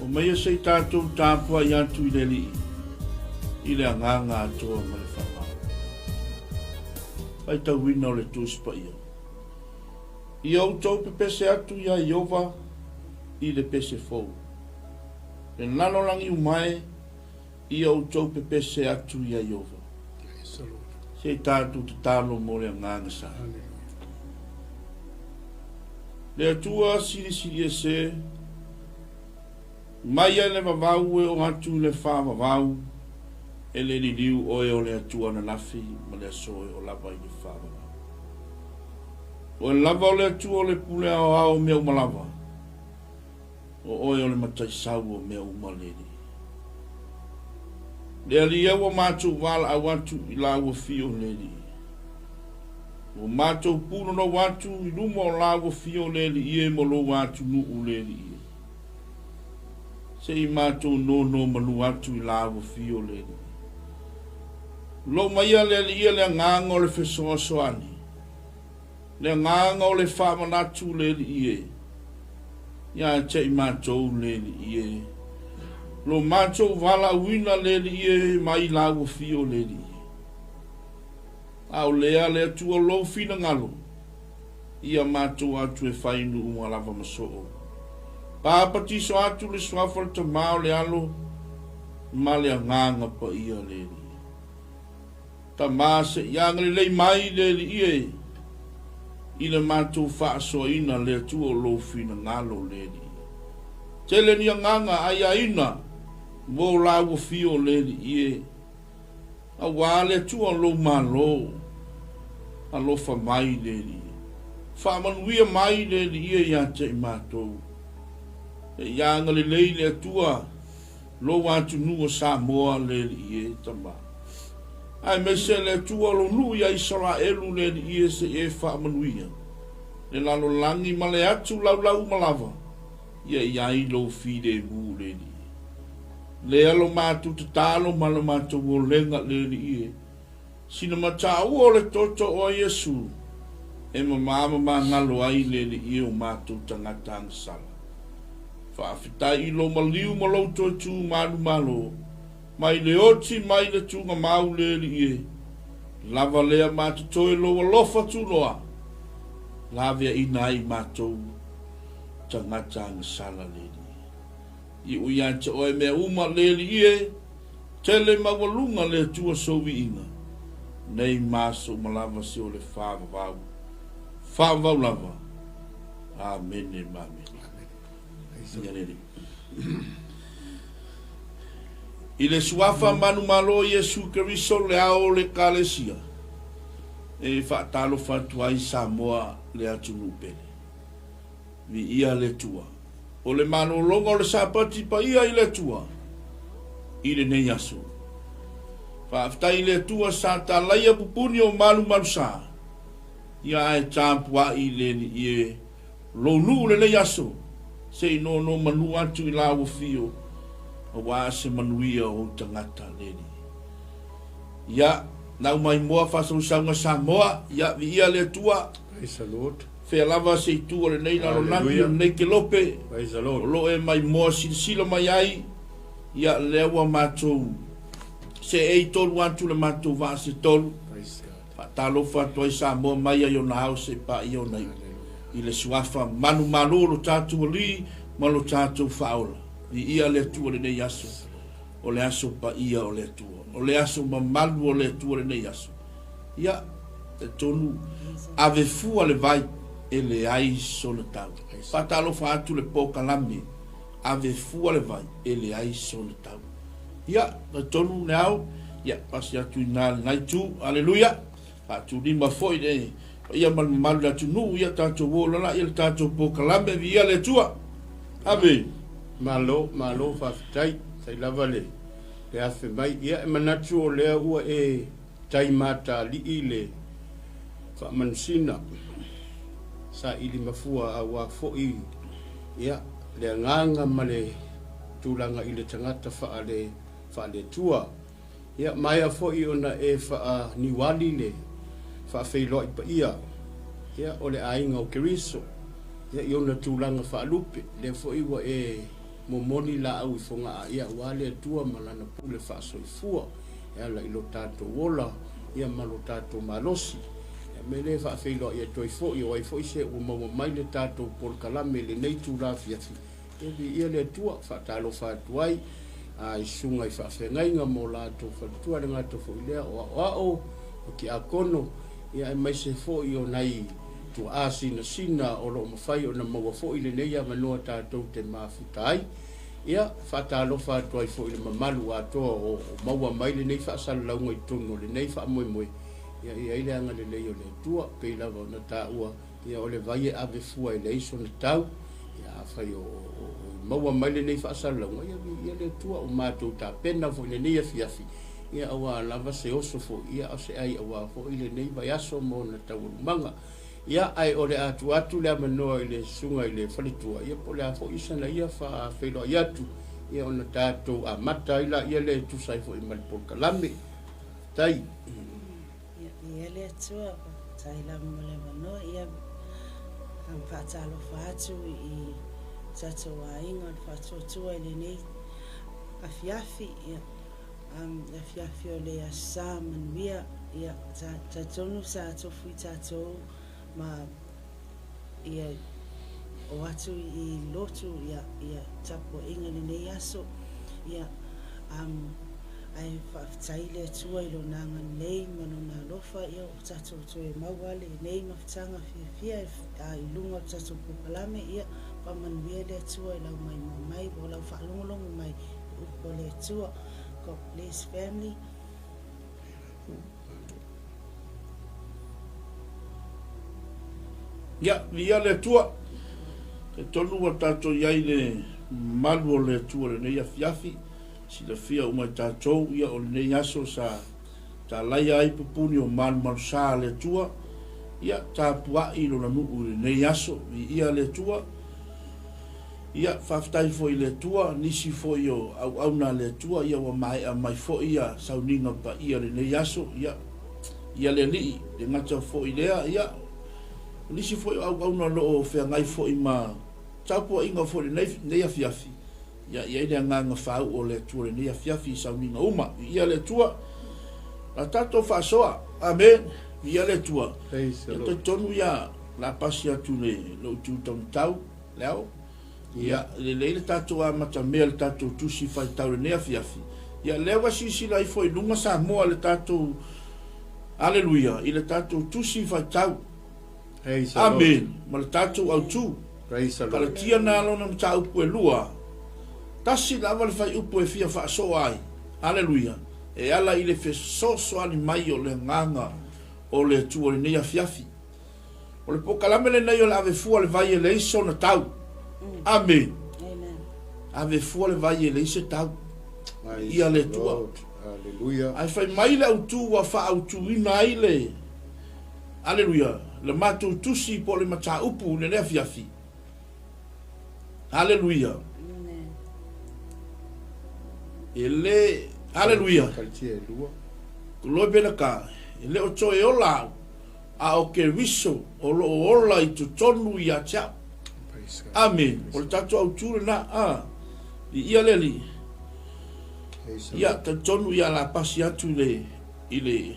Omaia se i tatou tapuai atu i le Alii i le agaga atoa ma le faamalo. Faitauina o le Tusi Paia. Ia outou pepese atu iā Ieova i le pese fou. Le lalolagi uma e, ia outou pepese atu iā Ieova. Se i tatou tatalo mo le agaga sa. Le Atua silisili ese, mai ai le vavau e oo atu i le faavavau, e le liliu oe o le Atua ananafi ma le aso e oo lava i le faavavau. Oe lava o le Atua o le pule aoao o mea uma lava. O oe o le mataisau o mea uma le Alii. Le Alii e ua matou valaau atu i lāua fio le Alii. Ua matou punonou atu i luma o lāua fio le Alii e mo lou atunuu le Alii e. Se i matou nonomanu atu i lāua fio le Alii. Lou maia le Alii e le agaga o le fesoasoani. Le agaga o le faamanatu le Alii e. Ia te i matou le alii e. Lo matou valaauina le Alii e mai lau afio le Alii e. A o lea le Atua lou finagalo, ia matou atu e fai nuuga lava ma soo. Papatiso atu le Suafa o le Tama o le Alo ma le Agaga Paia le Alii. Tama se i agalelei mai le Alii e i le matou faasoaina le Atua o lou finagalo le Alii. Tele ni agaga aiaina mo lau afio le Alii e, auā le Atua o lou malo, alofa mai le Alii e. Faamanuia mai le Alii e ia te i matou. E i agalelei le Atua lou atunuu o Samoa le Alii e, Tama. Aemaise le Atua o lou nuu ia Isaraelu le Alii e se i e faamanuia le lalolagi ma le atu laulau uma lava ia i ai lou filemu le Alii e. Lea lo matou tatalo ma lo matou olega le Alii e, sina mataua o le toto o Iesu e mamā mamagalo ai le Alii e o matou tagata agasala. Faafetai i lou maliu ma lou toe tu manumalo mai le oti mai le tugamau le Alii e, lava lea ma totoe lou alofa tunoa laveaina ai matou tagata agasala le Alii e. Iu ia te oe mea uma le Alii e, tele maualuga le Atua sou viiga, nei ma aso uma lava se o le faavavau, faavavau lava. Amene ma amene. Ia le Alii. I le Suafa manumalo o Iesu Keriso le ao o le Ekalesia, e faatalofa atu ai Samoa le atunuu pele. Viia le Atua. O le malologa o le Sapati paia i le Atua i lenei aso. Faafetai i le Atua sa talaia pupuni o malumalusa, ia ae tapuai le Alii e lou nuu lenei aso, se i nonomanu atu i lau afio, auā se manuia o ou tagata le Alii. Ia, nau mai moa faasausauga Samoa, ia, viia le Atua. Praise the Lord. Fea lava se itu o lenei lalolagi o lenei kelope, Praise the Lord. o lo o e mai moa silasila mai ai, ia, lea ua matou seei tonu atu le matou vaa se tolu. Praise God. Faatalofa atu ai Samoa mai ai ona ao se i paia ona iu i le suafa manumalo o lo tatou Alii ma lo tatou Faaola. Viia le Atua lenei aso, o le aso paia o le Atua, o le aso mamalu o le Atua lenei aso. Ia, talitonu, ave fua le vai e leai sona tau. Faatalofa atu le polokalame, ave fua le vai e leai sona tau. Ia, talitonu le ao, ia, pasi atu i ina lena itu. Aleluia! Faatulima foi le paia ma le mamalu i le atunuu, ia tatou o lala ia le tatou polokalame, viia le Atua. Amene. Malo, malo faafetai, sai lava le le afe mai. Ia e manatu o lea ua e tai mataalii le faamanusina saili mafua auā foi ia le agaga ma le tulaga i le tagata faale faale-Atua. Ia maea foi ona e faaniuali le faafeiloai paia, ia, o le aiga o Keriso, ia, i ona tulaga faalupe, lea foi ua e momoli laau i Fogaa, ia, aua le Atua ma Lana pule faasoifua e ala i lo tatou ola, ia, ma lo tatou malosi. Ia, me lea e faafeiloai atu ai foi, o ai foi se ua maua mai le tatou polokalame i lenei itula afiafi, Ia viia le Atua, faatalofa atu ai i susuga i faafeagaiga ma o latou faletua, e le gata foi i lea o aoao, o tiakono, ia aemaise foi o nai tuaa sinasina o lo o mafai ona maua foi lenei avanoa tatou te mafuta ai. Ia, faatalofa atu ai foi i le mamalu atoa o maua mai lenei faasalalauga i totonu o lenei faamoemoe, ia i ai le agalelei o le Atua, pei lava ona taua, Ia o le vai e ave fua e leai sona tau. Ia afai o maua mai lenei faasalalauga, ia viia le Atua, ua matou tapena foi i lenei afiafi, ia auā lava se oso foi, ia a o se ai auā foi lenei vaiaso ma ona taualumaga. Ia ae o le a tuu atu le avanoa i le susuga i le faletua, ia po o le a foi sana ia faafeiloai atu, ia ona tatou amata ai laia lea e tusa ai foi ma le polokalame. Faafetai. Ia, viia le Atua, faafetai lava mo le avanoa. Ia, faatalofa atu i tatou aiga o le Faatuatua i lenei afiafi, ia, le afiafi o le Aso Sa manuia, ia, talitonu sa tofu i tatou ma, ia, o atu i lotu, ia, ia, tapuaiga i lenei aso, ia, ae faafetai i le Atua i Lona agalelei ma Lona alofa, ia, ua tatou toe maua lenei mafutaga fiafia i luga o le tatou polokalame, ia, faamanuia le Atua i lau maimoa mai po o lau faalogologo mai i upu a le Atua. God bless family. Ia, viia le Atua. Talitonu ua tatou i ai i le malu o le Atua i lenei afiafi. Silafia uma e tatou, ia o lenei aso sa talaia ai pupuni o malumalusa a le Atua. Ia, tapuai lona nuu i lenei aso. Viia le Atua. Ia, faafetai foi i le Atua, nisi foi o auauna a le Atua, ia ua maea mai foi ia sauniga paia i lenei aso. Ia, ia le Alii, le gata foi lea, ia, o nisi foi o auauna o lo o feagai foi ma tapuaiga foi i lenei afiafi, ia i ai le agaga faauu o le Atua i lenei afiafi i sauniga uma. Viia le Atua. La tatou faasoa. Amen. Viia le Atua. Ia talitonu ia la pasi atu le lou tu taumatau. Leo. Ia lelei le tatou amatamea i le tatou tusi faitau i lenei afiafi. Ia lea ua silasila ifo i luga Samoa i le tatou Aleluia i le tatou tusi faitau. Amen. Ma le tatou autu. Kalatia na lona mataupu e lua. Tasi lava le faiupu e fia faasoa ai. Aleluia. E ala i le fesoasoani mai o le agaga o le Atua i lenei afiafi. O le polokalame lenei o le ave fua le vai e leai sona tau. Amen. Ave fua le vai e leai se tau. Ia le Atua. Ae fai mai le autu ua faaautuina ai le Aleluia, le matou tusi po o le mataupu i lenei afiafi. Aleluia. E le Aleluia. Glory be to God. E le o toe ola au, a o Keriso o lo o ola i totonu ia te au. Amen. O le tatou autu lena, a. Viia le Alii. Ia, talitonu ia la pasi atu i le, i le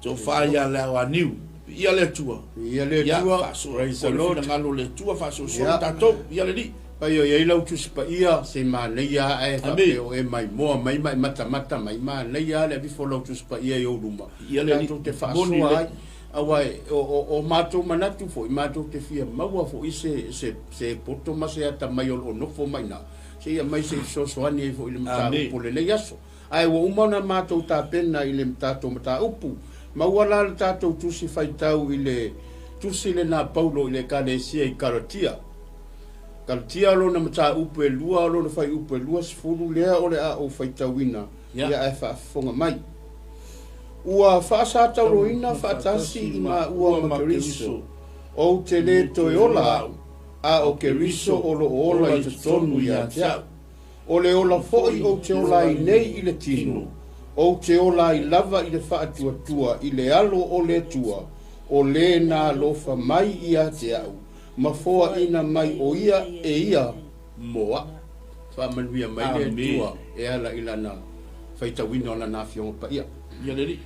tofa ia le Aoaniu. Viia le Atua. Viia le Atua. Praise the Lord. Finagalo o le Atua faasoasoa tatou. Viia le Alii. Pai o i ai lau Tusi Paia, se manaia lava ae faapea o e maimoa mai ma e matamata mai, manaia lava le aveifo o lau Tusi Paia i ou luma, tatou te faasoa ai. Aua o matou manatu foi, matou te fia maua foi se, se, se poto ma se atamai o lo o nofo mai i ina, seia aumai se i fesoasoani ai foi i le mataupu o lenei aso. Ae ua uma ona matou tapena i le tatou mataupu. Maua la le tatou tusi faitau i le tusi lena a Paulo i le Ekalesia i Kalatia. Kalatia lona mataupu e lua, lona fuaiupu e 20 lea o le a ou faitauina, ia ae faafofoga mai. Ua faasatauroina faatasi i maua ma Keriso, ou te lē toe ola au, a o Keriso o lo o ola i totonu ia te au. O le ola foi ou te ola ai nei i le tino, ou te ola ai lava i le faatuatua i le alo o le Atua, o le na alofa mai ia te au, ma foaina mai o ia e ia mo au. Faamanuia mai le Atua e ala i lana faitauina o lana Afioga Paia. Ia le Alii.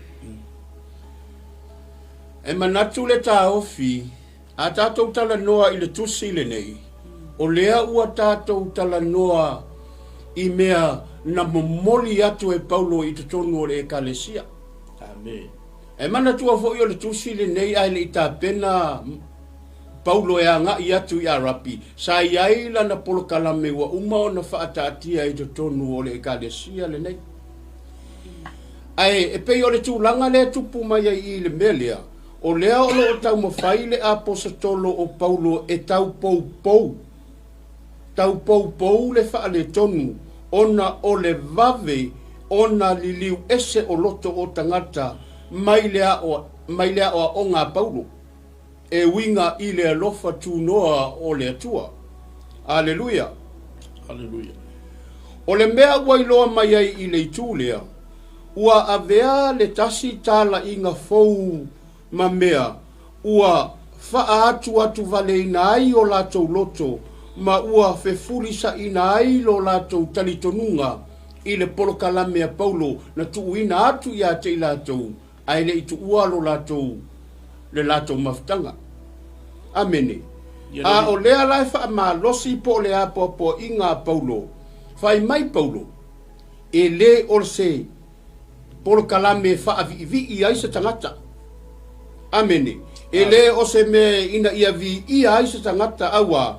E manatu le taofi A tatou talanoa i le tusi lenei, o lea ua tatou talanoa i mea na momoli atu e Paulo i totonu o le Ekalesia. Amen. E manatua foi o le tusi lenei ae le i tapena Paulo e agai atu i Arapi, sa i ai lana polokalame ua uma ona faataatia i totonu o le Ekalesia lenei. Ae e pei o le tulaga lea e tupu mai ai i le mea lea, O lea o lo o taumafai le Aposetolo o Paulo e taupoupou, taupoupou le faaletonu ona o le vave ona liliu ese o loto o tagata mai le mai le aoaoga a Paulo e uiga i le alofa tunoa o le Atua. Aleluia! Aleluia! O le mea ua iloa mai ai i le itu lea, Ua avea le tasi talaiga fou ma mea ua faaatuatuvaleina ai o latou loto ma ua fefulisaʻina ai lo latou talitonuga i le polokalame a Paulo na tuuina atu ia te i latou, ae le i tuua lo latou le latou mafutaga. Amene. A o lea la e faamalosi po o le apoapoaiga a Paulo, fai mai Paulo, e lē o se polokalame e faaviivii ai se tagata. Amene. E lē o se mea ina ia viia ai se tagata auā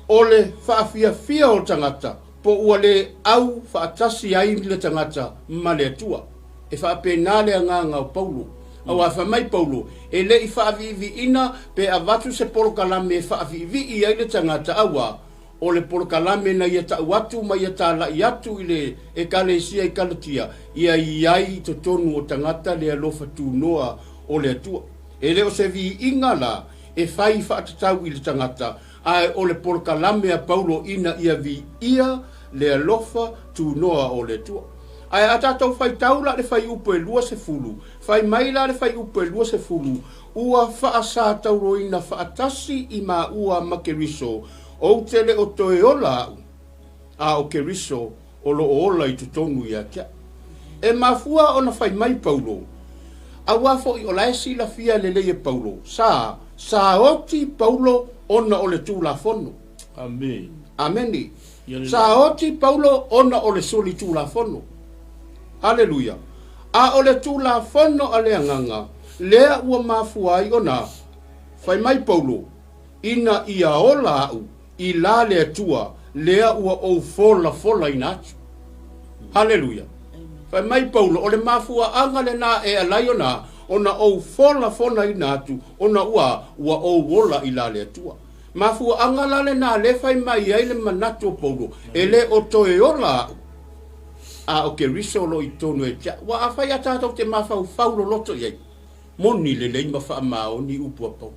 o le faafiafia o le tagata po ua lē au faatasi ai le tagata ma le Atua. E faapena le agaga o Paulo. Auā fai mai Paulo, e le i faaviiviiina pe avatu se polokalame e faaviivii ai le tagata auā o le polokalame na ia tau atu ma ia tālaʻi atu i le Ekalesia i Kalatia, ia i ai i totonu o tagata le alofa tunoa o le Atua. E le o se viiga la e fai faatatau i le tagata, ae o le polokalame a Paulo ina ia viia le alofa tunoa o le Atua. Ae a tatou faitau la le fuaiupu e 20, fai mai la le fuaiupu e 20, Ua faasatauroina faatasi i maua ma Keriso, ou te le o toe ola au, a o Keriso o lo o ola i totonu ia te au. E mafua ona fai mai Paulo, auā foi o la e silafia lelei e Paulo, sa, sa oti Paulo ona o le Tulafono. Amene. Amene. Sa oti Paulo ona o le solitulafono. Aleluia! A o le Tulafono a le Agaga, lea ua mafua ai ona fai mai Paulo, Ina ia ola au i la le Atua lea ua ou folafolaina atu. Haleluia! Fai mai Paulo, o le mafuaaga lena e ala ai ona ona ou folafolaina atu ona ua ua ou ola i la le Atua. Mafuaaga la lena lea fai mai ai le manatu o Paulo, e le o toe ola au, a o Keriso o lo o i totonu ia te au. Ua afai a tatou te mafaufau loloto i ai, moni lelei ma faamaoni upu a Paulo.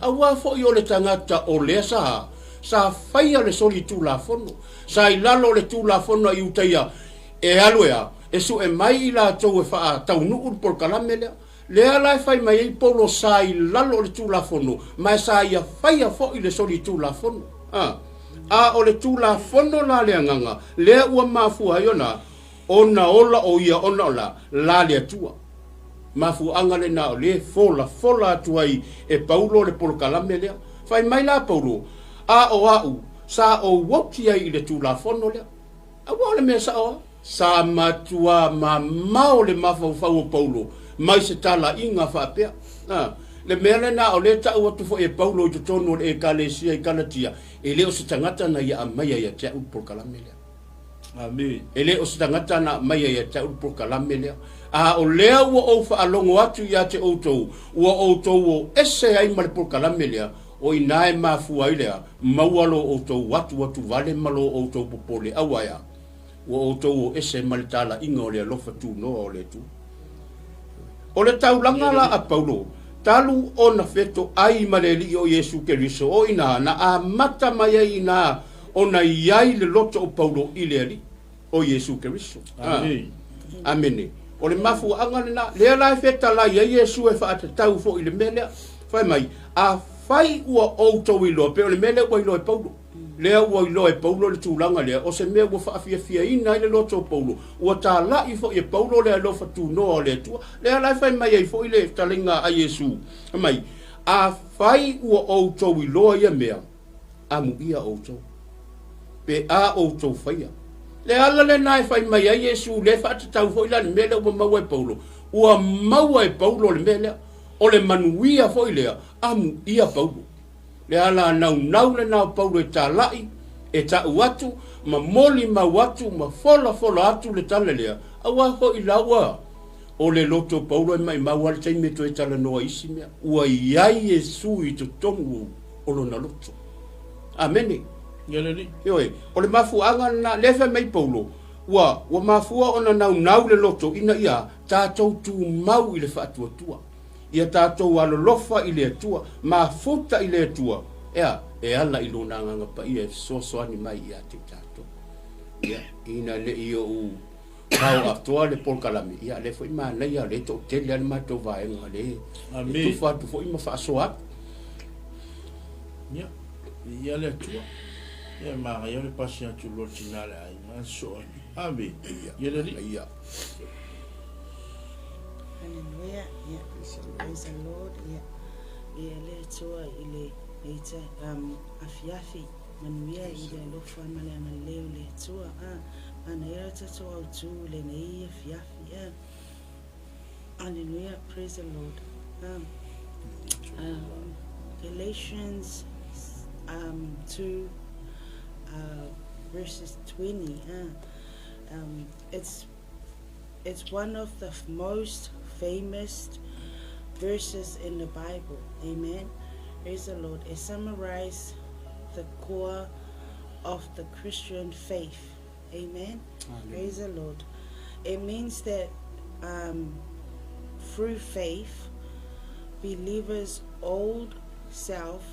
Auā foi o le tagata o lea sa, sa faia le solitulafono, sa i lalo o le Tulafono a Iutaia e alu e a, e sue mai i latou e faataunuu le polokalame lea. Lea la e fai mai ai Paulo sa i lalo o le Tulafono, ma e sa ia faia foi le solitulafono. A, a o le Tulafono la le agaga, lea ua mafua ai ona, ona ola o ia ona o la, la le Atua. Mafuaaga lena o lea e folafola atu ai e Paulo le polokalame lea. Fai mai la Paulo, A o au, sa ou oti ai i le Tulafono lea. Aua o le mea sao a. Sa matuā mamao le mafaufau o Paulo mai se talaiga faapea. A, le mea lena o lea tau atu foi e Paulo i totonu o le Ekalesia i Kalatia, e le o se tagata na ia aumaia ia te au le polokalame lea. Amene. E le o se tagata na aumaia ia te au le polokalame lea. A o lea ua ou faalogo atu ia te outou, ua outou o ese ai ma le polokalame lea, O i ina e mafua ai lea, maua lo outou atuatu vale ma lo outou popole auaea, ua outou o ese ma le talaiga o le alofa tunoa o le Atua. O le taulaga la a Paulo, talu ona fetoai ma le Alii o Iesu Keriso, o ina na amata mai ai ina ona i ai le loto o Paulo i le Alii o Iesu Keriso. Amene. O le mafuaaga lena, lea la e fetalai ai Iesu e faatatau foi i le mea lea. Fai mai, afai ua outou iloa, pei o le mea lea ua iloa e Paulo. Lea ua iloa e Paulo le tulaga lea, o se mea ua faafiafiaina ai le loto o Paulo. Ua talai foi e Paulo le alofa tunoa o le Atua. Lea la e fai mai ai foi le fetalaiga a Iesu, fai mai, afai ua outou iloa ia mea, amuia outou, pe a outou faia. Le ala lena e fai mai ai Iesu, lea e faatatau foi la le mea lea ua maua e Paulo. Ua maua e Paulo le mea lea, o le manuia foi lea, amuia Paulo. Le ala naunau lena o Paulo e talai, e tau atu, ma molimau atu, ma folafola atu le tala lea, auā foi la ua o le loto o Paulo e maimau lava le taimi e toe talanoa i isi mea. Ua i ai Iesu i totonu o lona loto. Amene. Ioe, o le mafuaaga lena, lea e fai mai Paulo, ua, ua mafua ona naunau le loto ina ia tatou tumau i le faatuatua, ia tatou alolofa i le Atua, mafuta i le Atua, ea, e ala i Lona Agaga Paia e fesoasoani mai ia te tatou. Ia, ina ne i ou kao atoa le polokalame, ia, lea foi manaia, lea e toatele lava le matou vaega, lea e tufa atu foi ma faasoa atu. Ia, ia le Atua. Ia manaia o le pasi atu loa le tina a le aiga sosoo atu. Ave. Ia le alii. Ia. Hallelujah. Yeah. Praise the Lord. Yeah. Ia le Atua i le nei afiafi manuia i le alofa ma le agalelei o le Atua. Ah, manaia le tatou autu i lenei afiafi. Ah. Hallelujah. Praise the Lord. Galatians 2 verses 20. It's one of the most famous verses in the Bible. Amen. Praise the Lord. It summarizes the core of the Christian faith. Amen. Hallelujah. Praise the Lord. It means that through faith, believers' old self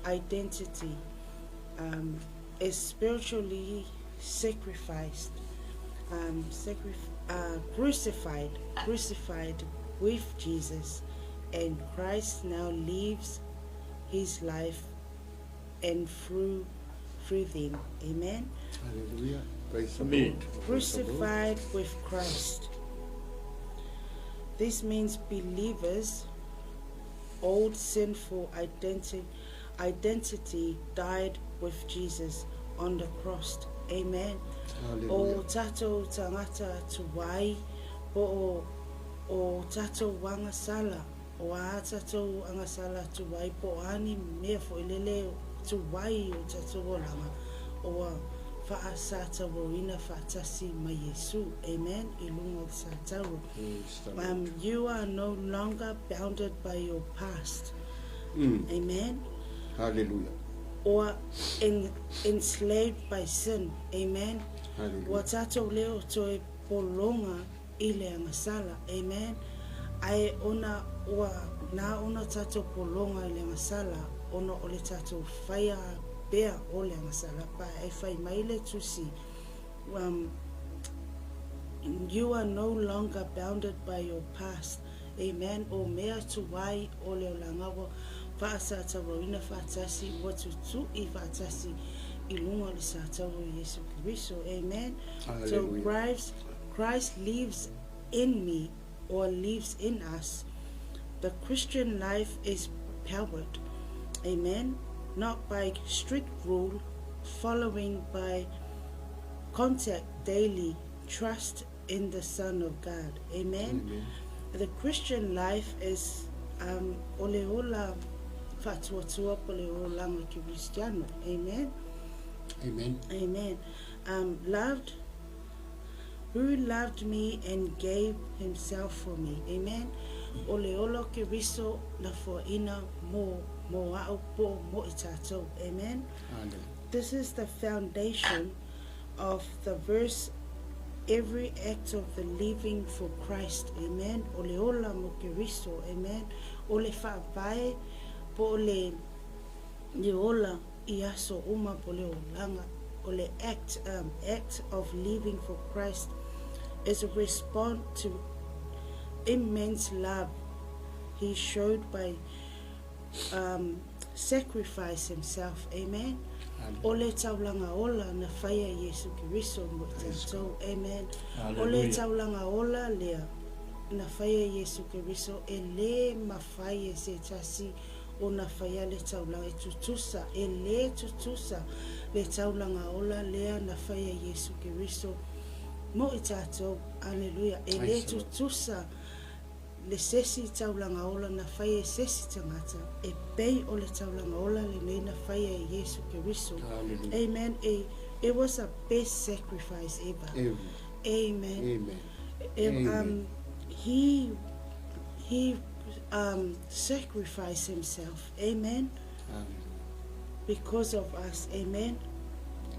identity is spiritually sacrificed, crucified with Jesus, and Christ now lives his life and through them. Amen. Hallelujah. Praise the Amen. Lord. Praise the Lord. Crucified with Christ. This means believers' old sinful identity died with Jesus on the cross. Amen. Hallelujah. O tatou tagata tuai po o tatou agasala o a tatou agasala tuai po o ani mea foʻi tuai o tatou olaga ua faasatauaina faatasi ma Iesu. Amen. I luga o le sataua. Praise the Lord. You are no longer bounded by your past. Amen. Hallelujah. Or enslaved by sin. Amen. Hallelujah. Ua tatou le o toe pologa i le agasala. Amen. Ae ona ua na ona tatou pologa i le agasala ona o le tatou faia pea o le agasala pa e fai mai le tusi. You are no longer bounded by your past. Amen. O mea tuai o le olaga ua faasatauaina faatasi ua tutuʻi faatasi i luga o le sataua o Iesu Keriso. Amen. So Hallelujah. Christ lives in me or lives in us. The Christian life is powered. Amen. Not by strict rule, following by contact daily trust in the Son of God. Amen. Amen. The Christian life is o le ola faatuatua po le olaga Keristiano. Amen. Amen. Amen. Loved, who loved me and gave himself for me. Amen. O le ola o Keriso na foaina mo a'u po mo i tatou. Amen. Hallelujah. This is the foundation of the verse, every act of the living for Christ. Amen. O le ola mo Keriso. Amen. O le faavae po o le ola i aso uma po le olaga. O le act of living for Christ is a response to immense love he showed by sacrifice himself. Amen. Hallelujah. O le taulaga ola na faia Iesu Keriso mo i tatou. Amen. O le Hallelujah. taulaga ola lea na faia Iesu Keriso e lē mafai e se tasi o na faia le taulaga e tutusa e lē tutusa le taulaga ola lea na faia Iesu Keriso mo i tatou. Aleluia. E lē Praise the Lord. tutusa le sesi taulaga ola na faia e sesi tagata e pei o le taulaga ola lenei na faia e Iesu Keriso. Hallelujah. Amen. It was a best sacrifice ever. Amen. Amen. Amen. Amen. He sacrificed himself. Amen. Hallelujah. Because of us. Amen.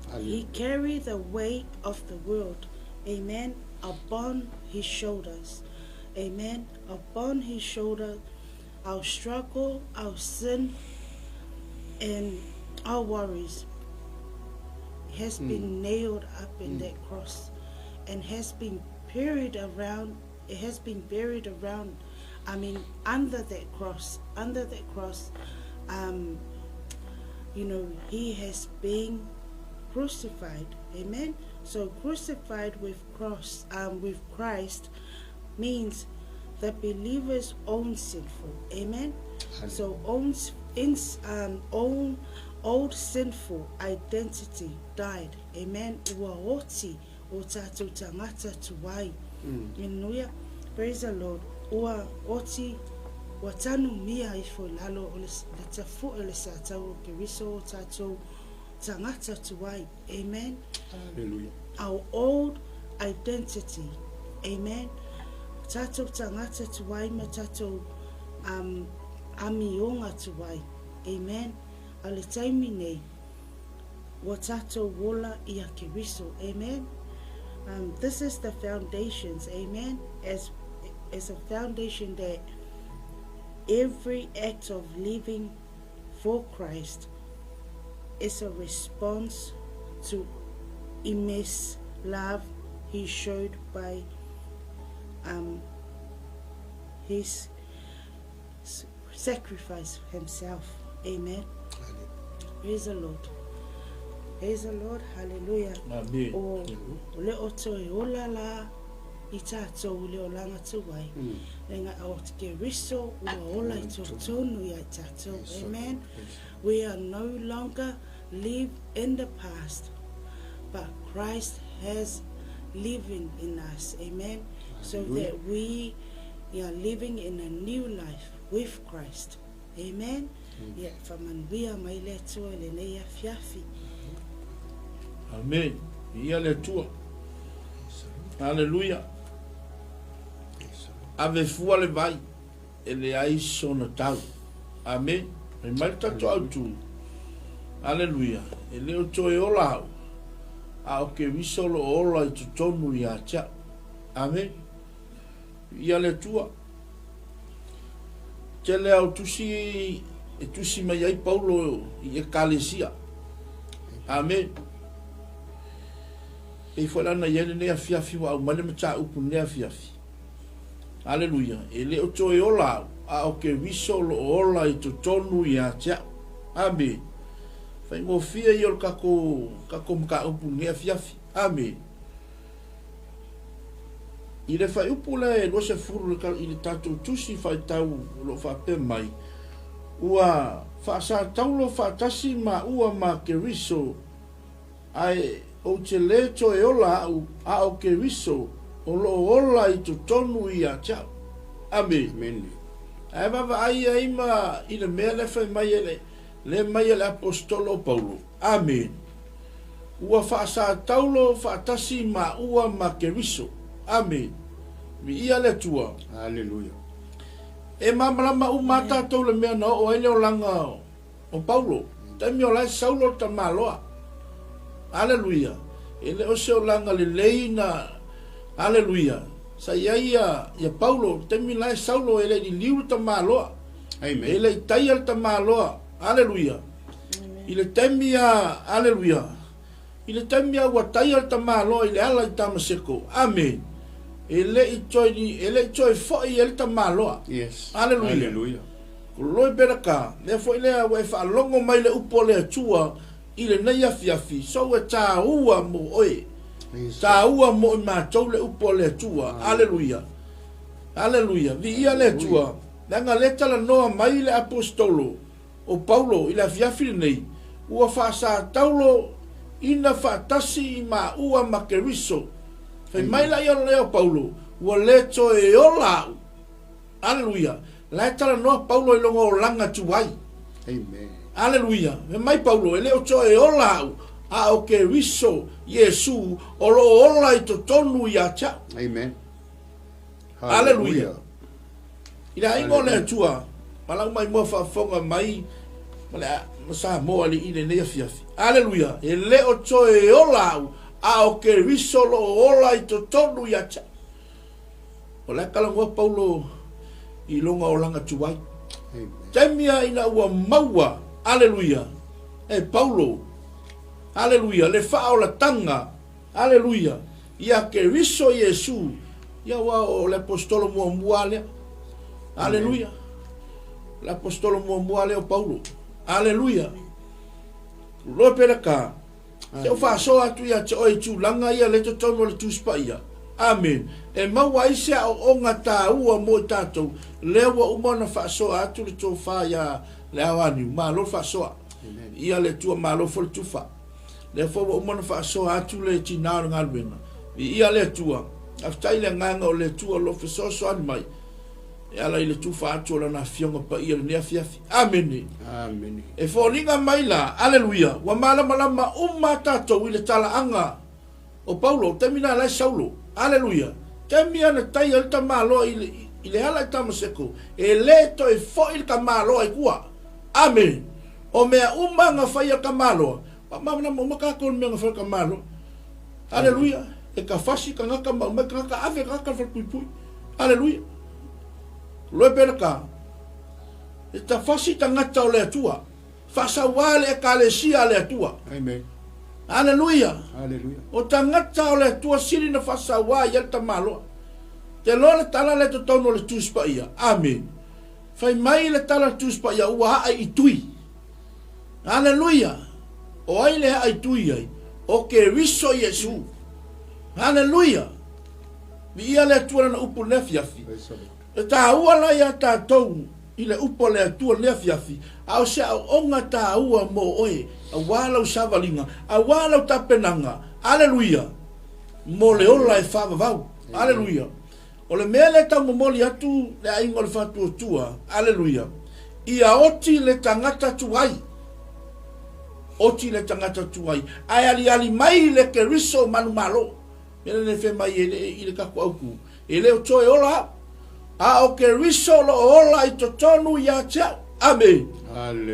He Hallelujah. carried the weight of the world. Amen. Upon his shoulders. Amen. Upon his shoulder, our struggle, our sin, and our worries has been nailed up in that cross and has been buried around. It has been buried around, I mean, under that cross, under that cross, he has been crucified. Amen. So crucified with cross um, with Christ means the believer's own sinful. Amen. So own in, um, own old sinful identity died. Amen. Ua oti o tātou tangata tuai. Mm. Praise the Lord. Ua oti ua tanumia ifo i lalo o le, le tafu'e o le sātau o Keriso o tātou tagata tuai. Amen. Hallelujah. Our old identity. Amen. Tātou tagata tuai ma tātou um, amioga tuai. Amen. A le taimi nei, ua tātou ola ia Keriso. Amen. Um, this is the foundations. Amen. As, as a foundation that every act of living for Christ is a response to immense love he showed by um, his sacrifice himself. Amen. Praise the Lord. Praise the Lord. Hallelujah. Amen. O, o le o toe ola la i tātou le olanga tuai. Mm. Lenga o te Keriso ua ola i totonu ia i tātou. Amen. We are no longer live in the past, but Christ has living in us. Amen. So that we are living in a new life with Christ. Amen. Ia, faamanuia mai le Atua i lenei afiafi. Amen. Ia le Atua. Haleluia. Ave fua le vai e leai sona tau. Amen. Fai mai le tatou autu. Aleluia. E le o toe ola au, a o Keriso o lo o ola i totonu ia te au. Amen. Ia le Atua. Tele au tusi e tusi mai ai Paulo i Ekalesia. Amen. Pei foi la na i ai lenei afiafi ua aumai le mataupu i lenei afiafi. Aleluia. E le o toe ola au, a o Keriso o lo o ola i totonu ia te au. Amene. Faigofie ia o le tatou, tatou mataupu i lenei afiafi. Amene. I le fuaiupu lea e 20 i le tatou tusi faitau o lo o faapea mai, Ua faasataulo faatasi maua ma Keriso, ae ou te lē toe ola a'u, a o Keriso o lo o ola i totonu ia te a'u. Amene. Ae vaavaai ai ma i le mea lea fai mai e le, le mai e le Aposetolo o Paulo. Amene. Ua faasataulo faatasi maua ma Keriso. Amene. Viia le Atua. Aleluia. E malamalama uma a tatou le mea na oo ai le olaga o Paulo, taimi o la e Saulo le tamaloa. Aleluia. E le o se olaga lelei na, aleluia, sa i ai ia, ia Paulo, taimi la e Saulo e le i liliu le tamaloa. Amen. E le i taia le tamaloa. Aleluia. I le taimi a, aleluia, i le taimi a ua taia le tamaloa i le ala i Tamaseko. Amene. E le i toe, e le i toe foi ai le tamaloa. Yes. Aleluia. Aleluia. Loi pera ka, mea foi lea ua e faalogo mai le upu a le Atua i lenei afiafi, so e tāua mo oe. Tāua mo i matou le upu a le Atua. Aleluia. Aleluia. Viia le Atua. Leaga lea talanoa mai le Aposetolo o Paulo i le afiafi lenei, ua faasataulo ina faatasi i maua ma Keriso. Fai mai la ia lea o Paulo, ua le toe ola a'u. Aleluia. La e talanoa Paulo i lona olaga tuai. Amen. Aleluia. Fai mai Paulo, e le o toe ola a'u, a o Keriso Iesu o lo o ola i totonu ia te a'u. Amen. Aleluia. I le aiga o le Atua, ma lau maimoa faafofoga mai ma le ma Samoa i lenei afiafi. Aleluia. E le o toe ola a'u, a o Keriso o lo o ola i totonu ia te a'u. O la e talanoa Paulo i lona olaga tuai. Taimi a ina ua maua, aleluia, e Paulo, aleluia, le faaolataga, aleluia, ia Keriso Iesu, ia ua o le aposetolo muamua lea. Aleluia. Le aposetolo muamua lea o Paulo. Aleluia. Loa pele ka. Se o faasoa atu ia te oe i tulaga ia le totonu o le Tusi Paia. Amene. E maua ai se aoaoga taua mo i tatou, lea ua uma ona faasoa atu le tofa ia Leaoaniu. Malo le faasoa. Ia le Atua malo foi le tufa. Lea foi ua uma ona faasoa atu le tina o le galuega. Viia le Atua. Faafetai i le agaga o le Atua o lo o fesoasoani mai e ala i le tufa atu o Lana Afioga Paia i lenei afiafi. Amene. Amene. E foliga mai la, aleluia, ua malamalama uma tatou i le talaaga o Paulo, o taimi na la e Saulo. Aleluia. Taimi ana taia le tamaloa i le, i le ala i Tamaseko, e le toe foi le tamaloa i tua. Amene. O mea uma na fai a tamaloa, ua malamalama uma tatou i le mea na fai a tamaloa. Aleluia. E tafasi tagata ma aumai tagata, ave tagata i le falepuipui. Aleluia. Loe pea le ka. E tafasi tagata o le Atua. Faasauā le Ekalesia a le Atua. Amen. Aleluia. Aleluia. O tagata o le Atua sili na faasauā i ai le tamaloa. Te loa le tala lea totonu o le Tusi Paia. Amene. Fai mai le tala le Tusi Paia ua aa i tui. Aleluia. O ai le aa i tui ai? O Keriso Iesu. Aleluia. Viia le Atua lana upu i lenei afiafi. E taua la iā tatou i le upu a le Atua i lenei afiafi, a o se aoaoga taua mo oe, aua lau savaliga, aua lau tapenaga, aleluia, mo le ola e faavavau. Aleluia. O le mea lea e tau momoli atu le aiga o le faatuatua, aleluia, ia oti le tagata tuai, oti le tagata tuai, ae aliali mai le Keriso manumalo. Mea lea fai mai e le, i le tatou autu, e le o toe ola au, a o Keriso o lo o ola i totonu ia te au. Amene.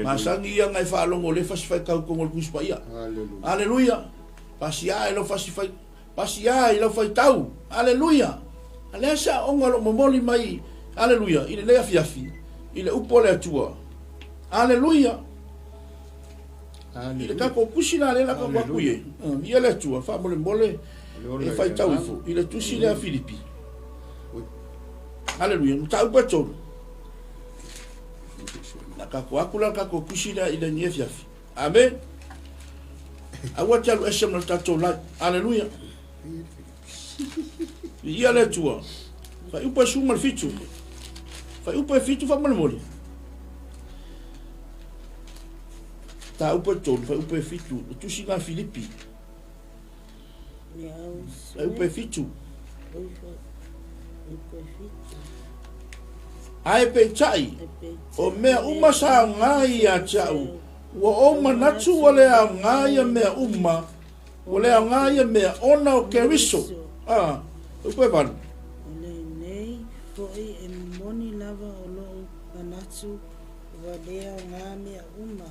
Masani ia na e faalogo le fasi fai tau tonu o le Tusi Paia. Aleluia. Pasi ae lau fasi fai, pasi ae i lau faitau. Aleluia. A le a se aoga o lo o momoli mai, aleluia, i lenei afiafi, i le upu a le Atua. Aleluia. I le tatou tusi la lea la tatou atu i ai. Ia le Atua, faamolemole e faitau ifo i le tusi lea a Filipi. Aleluia, mataupu e tolu. Na tatou atu la le tatou tusi lea i lenei afiafi. Amen. Aua te alu ese ma le tatou lai. Aleluia. Ia le Atua. Faiupu e 17. Faiupu e 7 faamolemole. Mataupu e 3, fuaiupu e 7, le tusiga a Filipi. Fuaiupu e 7. Ae peitai, o mea uma sa aoga ia te au, ua ou manatu ua le aoga ia mea uma, ua le aoga ia mea ona o Keriso. Ah, fuaiupu e 8. O lenei foi e moni lava o lou manatu Ua le aoga mea uma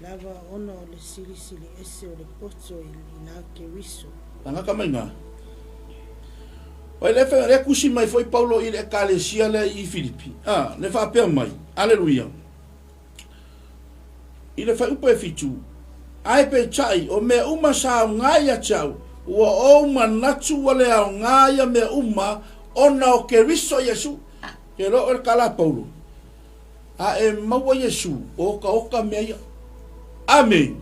lava ona o le silisili ese o le poto i la Keriso. Tagata mai na. Oi le fe le kusi mai foi Paulo i le ekalesia le i Filipi. A, le faapea mai. Aleluia. I le fuaiupu e 7, Ae peitai, o mea uma sa aoga ia te au, ua ou manatu ua le aoga ia mea uma ona o Keriso Iesu. Ke loa oe le kala a Paulo. A e maua Iesu, oka oka mea ia. Amene.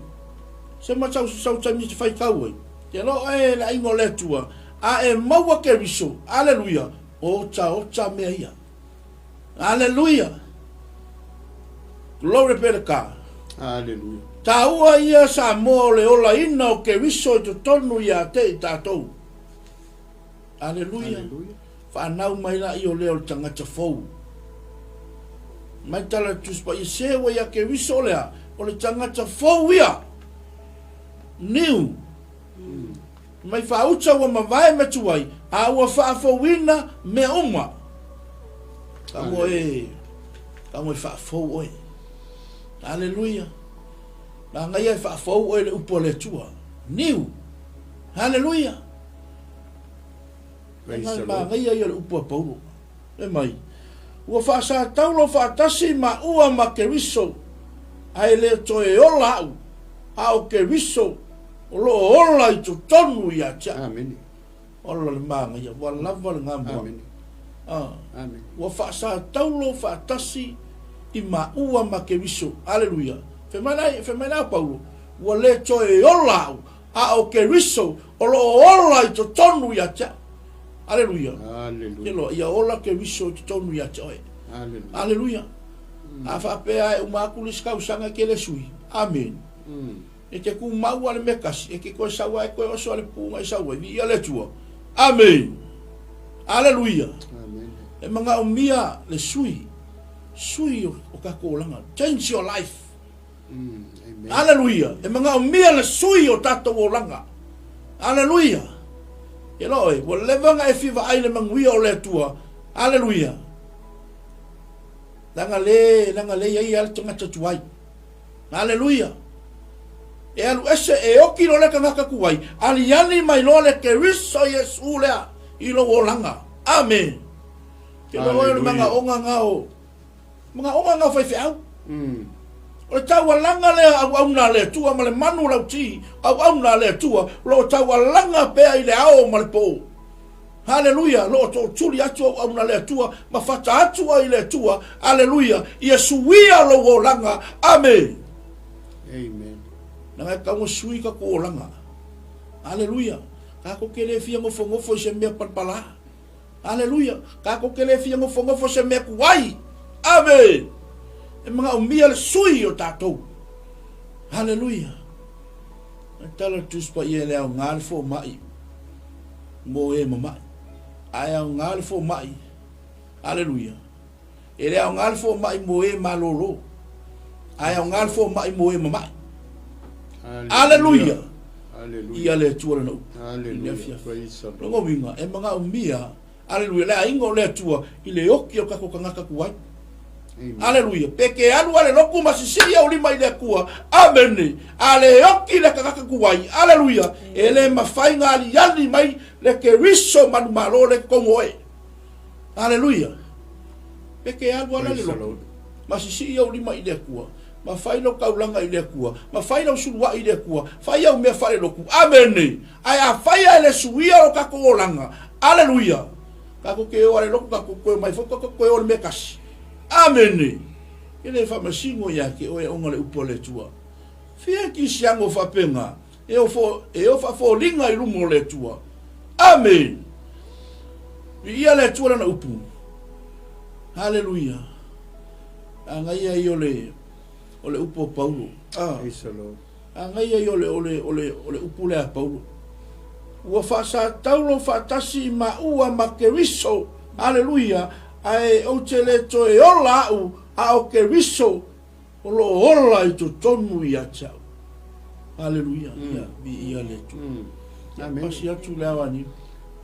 Se ma sau sau taimi te faitau ai. Te loa oe le aiga o le Atua, a e maua Keriso, aleluia, otaota mea ia. Aleluia. Glory be to God. Aleluia. Taua ia Samoa o le olaina o Keriso i totonu ia te i tatou. Aleluia. Whanau mai la i o lea o le tagata fou. Mai tala le Tusi Paia, se ua ia Keriso lea, o le tagata fou ia. New. Mai faauta ua mavae ma tuai, a ua faafouina mea uma. Tago e, tago e faafou oe. Aleluia. Manaia e faafou oe le upu a le Atua. New. Aleluia. Manaia ia o le upu a Paulo. Fai mai, Ua faasataulo faatasi maua ma Keriso, ae le toe ola au, a o Keriso o lo o ola i totonu ia te au. Amene. Ola le manaia, ua lava le gamoa. Amene. Ah. Amene. Ua faasataulo faatasi i maua ma Keriso. Aleluia. Fai mai la, fai mai la Paulo, ua le toe ola au, A o Keriso o lo o ola i totonu ia te au. Aleluia. Aleluia. Ia ola Keriso i totonu ia te oe. Aleluia. Aleluia. A faapea e uma atu le isi tausaga e ke le sui. Amene. E te kumau a le mea tasi, e ke koe sau a e koe oso a le puga i sau ai. Viia le Atua. Amene. Aleluia. Amene. E manaomia le sui, sui o tatou olaga. Change your life. Amen. Aleluia. E manaomia le sui o tatou olaga. Aleluia. E loa oe, ua leva ona e fia vaai i le manuia o le Atua. Aleluia. Leaga le, leaga le i ai lava le tagata tuai. Aleluia. E alu ese, e oki loa le tagata tuai, aliali mai loa le Keriso Iesu lea i lou olaga. Amene. Ke loa oe o le manaoga na o, manaoga na o faifeau. O le taualaga lea auauna a le Atua ma le manu lauti auauna a le Atua, o lo o taualaga pea i le ao ma le po. Haleluia! Lo o tootuli atu auauna a le Atua ma fata atu ai le Atua. Aleluia! Ia suia lou olaga. Amene. Amen. Leaga e tatau ona sui tatou olaga. Aleluia! Tatou te le fia nofonofo i se mea palapala. Aleluia! Tatou te le fia nofonofo i se mea tuai. Amene. E manaomia le sui o tatou. Aleluia! E tala le Tusi Paia e le aoga le fomai mo e mama'i. Ae aoga le fomai, aleluia, e le aoga le fomai mo e malolo, ae aoga le fomai mo e mama'i. Aleluia! Ia le Atua lana upu. Aleluia. Praise the Lord. Lona uiga, e manaomia, aleluia, le aiga o le Atua i le oki o tatou tagata tuai. Aleluia. Pe ke alu a le lotu ma sisii au lima i le Atua. Amene. A le oki le tagata tuai. Aleluia. E le mafai ona aliali mai le Keriso manumalo le totonu o oe. Aleluia. Pe ke alu ala le lotu ma sisii au lima i le Atua. Ma fai lau taulaga i le Atua. Ma fai lau suluai i le Atua. Fai au mea faalelotu. Amene. Ae afai ae le suia lo tatou olaga. Aleluia. Tatou te o a le lotu, tatou toe omai foi, tatou toe o i le mea tasi. Amene! E le faamasino ia te oe ona le upu a le Atua. Fia kisiano faapena, e o fo, e o faafoliga i luma o le Atua. Amene! Viia le Atua lana upu. Haleluia. Agaia ia o le, o le upu a Paulo. Ah. Praise the Lord. Agaia ia o le, o le, o le, o le upu lea a Paulo. Ua faasataulo faatasi i maua ma Keriso, aleluia, ae ou te le toe ola a'u, a o Keriso o lo o ola i totonu ia te a'u. Aleluia, ia, viia le Atua. Amen. Pasi atu le ao aniu.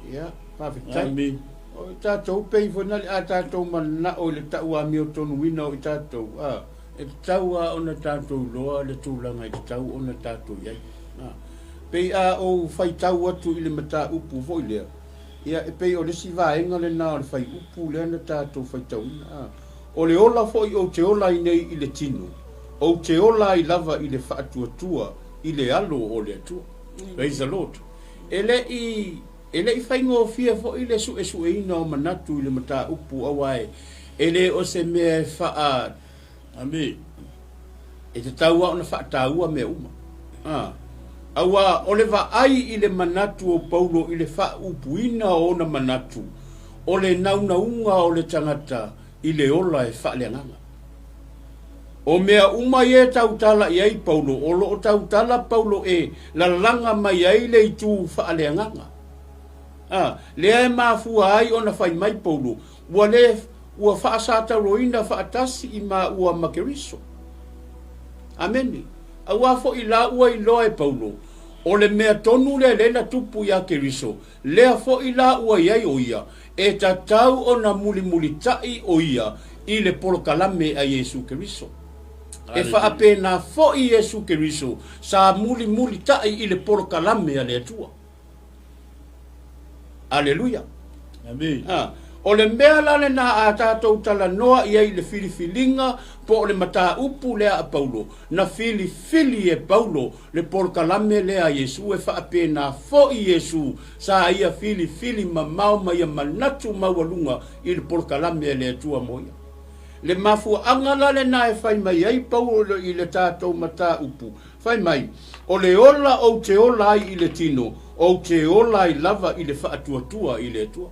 Ia, faafetai. Amen. O i tatou pei foi na le a tatou mananao i le tau amiotonuina o i tatou, a. E tatau lava ona tatou iloa le tulaga e tatau ona tatou i ai. Pei a ou faitau atu i le mataupu foi lea, ia e pei o le isi vaega lena o le faiupu lea na tatou faitauina. O le ola foi ou te ola ai nei i le tino, ou te ola ai lava i le faatuatua i le alo o le Atua. Praise the Lord. E le i E le i faigofie foi le suesueina o manatu i le mataupu aua e le o se mea e faa Amene. E tatau lava ona faataua mea uma. A, aua o le vaai i le manatu o Paulo i le faaupuina o ona manatu, o le naunauga o le tagata i le ola e faaleagaga. O mea uma ia e tautala i ai Paulo, o lo o tautala Paulo e lalaga mai ai le itu faaleagaga. A, lea e mafua ai ona fai mai Paulo, ua le, ua faasatauloina faatasi i maua ma Keriso. Amene. Auā foi la ua iloa e Paulo, o le mea tonu lea lea na tupu iā Keriso, lea foi la ua i ai o ia, e tatau ona mulimulitaʻi o ia i le polokalame a Iesu Keriso. E faapena foi Iesu Keriso sa mulimulitaʻi i le polokalame a le Atua. Aleluia. Amene. A, o le mea la lena a tatou talanoa i ai i le filifiliga po o le mataupu lea a Paulo, na filifili e Paulo le polokalame lea a Iesu e faapena foi Iesu sa ia filifili mamao ma ia manatu maualuga i le polokalame a le Atua mo ia. Le mafuaaga la lenā e fai mai ai Paulo i le tatou mataupu, fai mai, O le ola ou te ola ai i le tino, ou te ola ai lava i le faatuatua i le Atua.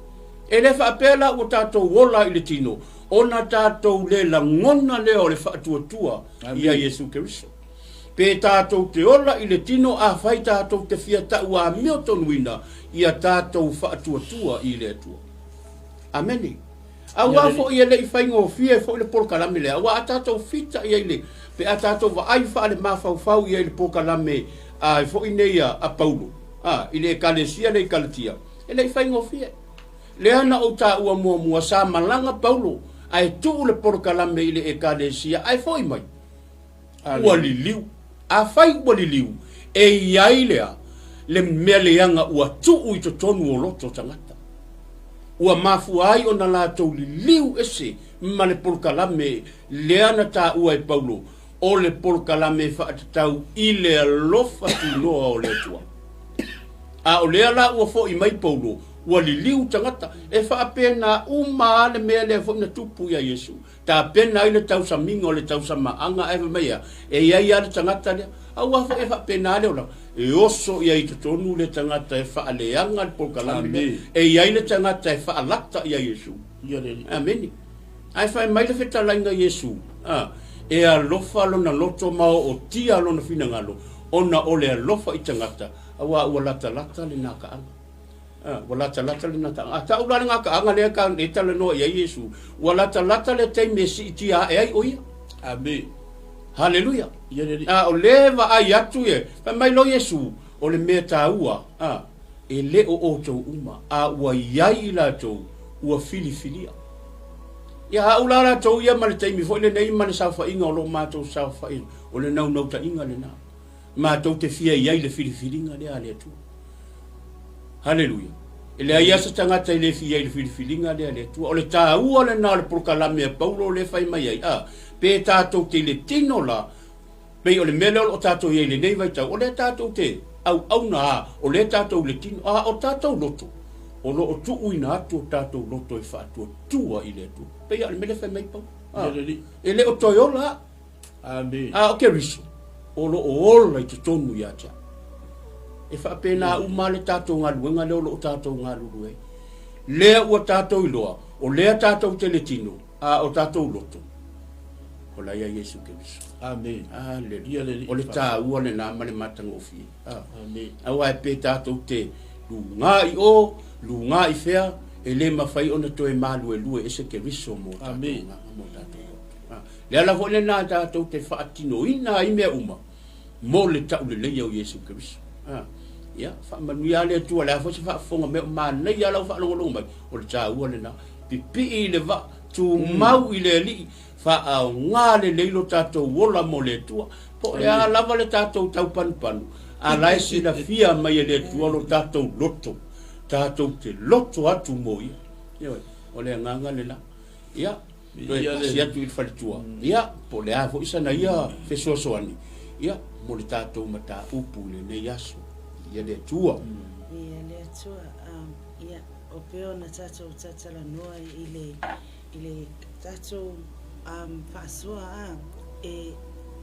E le faapea la ua tatou ola i le tino, ona tatou le lagona lea o le faatuatua ia Iesu Keriso. Pe tatou te ola i le tino afai tatou te fia tauamiotonuina ia tatou faatuatua i le Atua. Amene. Aua foi e le i faigofie foi le polokalame lea, aua a tatou fita i ai le, pe a tatou vaai faale-mafaufau i ai i le polokalame a foi nei a Paulo, a, i le Ekalesia lea i Kalatia, e le i faigofie. Lea na ou taua muamua, sa malaga Paulo ae tuu le polokalame i le Ekalesia ae foi mai. Ua liliu. Afai ua liliu, e i ai lea le mea leaga ua tuu i totonu o loto tagata. Ua mafua ai ona latou liliu ese ma le polokalame lea na taua e Paulo, o le polokalame e faatatau i le alofa tunoa o le Atua. A o lea la ua foi mai Paulo, ua liliu tagata. E faapena uma lava le mea lea foi na tupu ia Iesu. Tapena ai le tausamiga o le tausamaaga ae fai mai ea, e i ai lava le tagata lea. Aua foi e faapena le olaga, e oso i ai i totonu le tagata e faaleaga le polokalame lea, e i ai le tagata e faalata ia Iesu. Amene. Ae fai mai le fetalaiga Iesu, a, e alofa lona loto ma ootia lona finagalo, ona o le alofa i tagata, aua ua latalata le nakaaga. Ua latalata le gataaga. A tau la le gataaga lea ka e talanoa i ai Iesu, ua latalata le taimi e siitia ae ai o ia. Amene. Haleluia. A o lea e vaai atu e, fai mai loa Iesu, o le mea taua, a, e le o outou uma, a ua i ai i latou ua filifilia. Ia a au la latou ia ma le taimi foi lenei ma le saofaiga o lo o matou saofai, o le naunautaiga lena. Matou te fia i ai i le filifiliga lea a le Atua. Haleluia. E leai lava se tagata e le fia i le filifiliga lea a le Atua. O le taua lena o le polokalame a Paulo lea e fai mai ai, a, pe tatou te i le tino la, pei o le mea lea o lo o tatou i ai i lenei vaitau, o lea tatou te auauna a, o lea tatou i le tino, a o tatou loto, o lo o tuuina atu o tatou loto e faatuatua i le Atua. Pei lava o le mea lea e fai mai Paulo. A, e le o toe ola au. Amene. A o Keriso, o lo o ola i totonu ia te au. E faapena uma le tatou galuega lea o lo o tatou galulue ai. Lea ua tatou iloa, o lea tatou te le tino, a o tatou loto, o la ia Iesu Keriso. Amene. Aleluia. O le taua lena ma le matagofie. Amene. Aua e pe tatou te lugā i o, lugā i fea, e le mafai ona toe maluelue ese Keriso mo tatou agaga, mo tatou loto. Le ala foi lena tatou te faatinoina ai mea uma mo le tauleleia o Iesu Keriso. Ia, faamanuia le Atua, le a foi se faafofoga mai o manaia lau faalogologo mai, o le taua lena. Pipii i le vaa, tumau i le Alii, faaaoga lelei lo tatou ola mo le Atua. Po o le a lava le tatou taupanupanu, a la e silafia mai e le Atua lo tatou loto, tatou te loto atu mo ia. Ioe, o le agaga lena. Ia, toe pasi atu i le faletua, ia, po o le a foi sana ia fesoasoani, ia, mo le tatou mataupu i lenei aso. Ia le Atua. Ia le Atua, ia, o pei ona tatou talatalanoa i le, i le tatou faasoa a, e,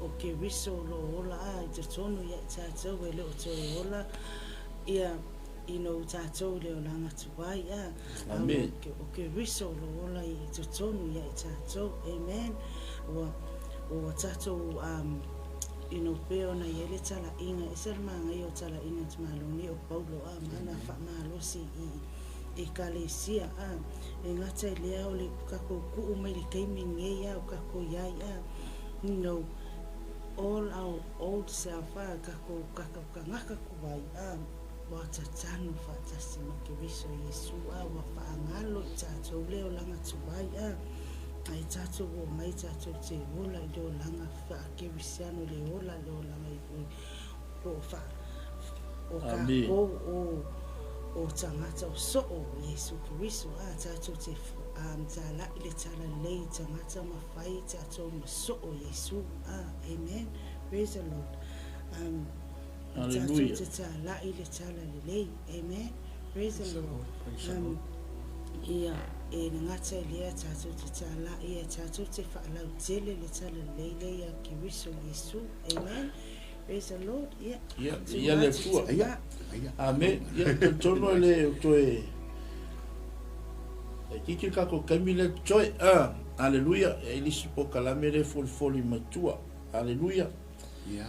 o Keriso o lo o ola a i totonu ia i tatou e le o toe ola, ia, Ina o tatou le olaga tuai a, a o Keriso o lo o ola i totonu ia i tatou. Amen. Ua, ua tatou, um, you know, pei ona i ai le talaiga, ese le manaia o talaiga te Malo nei o Paulo a, ma ana faamalosi i Ekalesia a, e gata i lea o le kakou kuu mai le taimi lenei a o kakou i ai a, you know, all our old self a, kakou tagata tuai a, Ua tatanu faatasi ma Keriso Iesu a ua faagalo i tatou le olaga tuai a ai tatou omai tatou te ola i le olaga faa-Kerisiano le ola le olaga i o lo o faa o kakou o o tagata o soo o Iesu Keriso a tatou te tala'i le talalelei i tagata ma fai tatou ma soo Iesu a Amen Praise the Lord. Hallelujah. Tatou te tāla'i le tala lelei. Amen. Praise the Lord. Praise the Lord. Ia. E le gata i lea, tatou te talai e tatou te faalautele le Talalelei lea ia Keriso Iesu. Amen. Praise the Lord. Ia, Ia, tuu ia le atu Atua. tina. Amene. Ia, talitonu e le o toe laitiiti le tatou taimi lea totoe. Ah, aleluia. E i ai le isi polokalame lea e folifoli mai tua. Aleluia. Ia.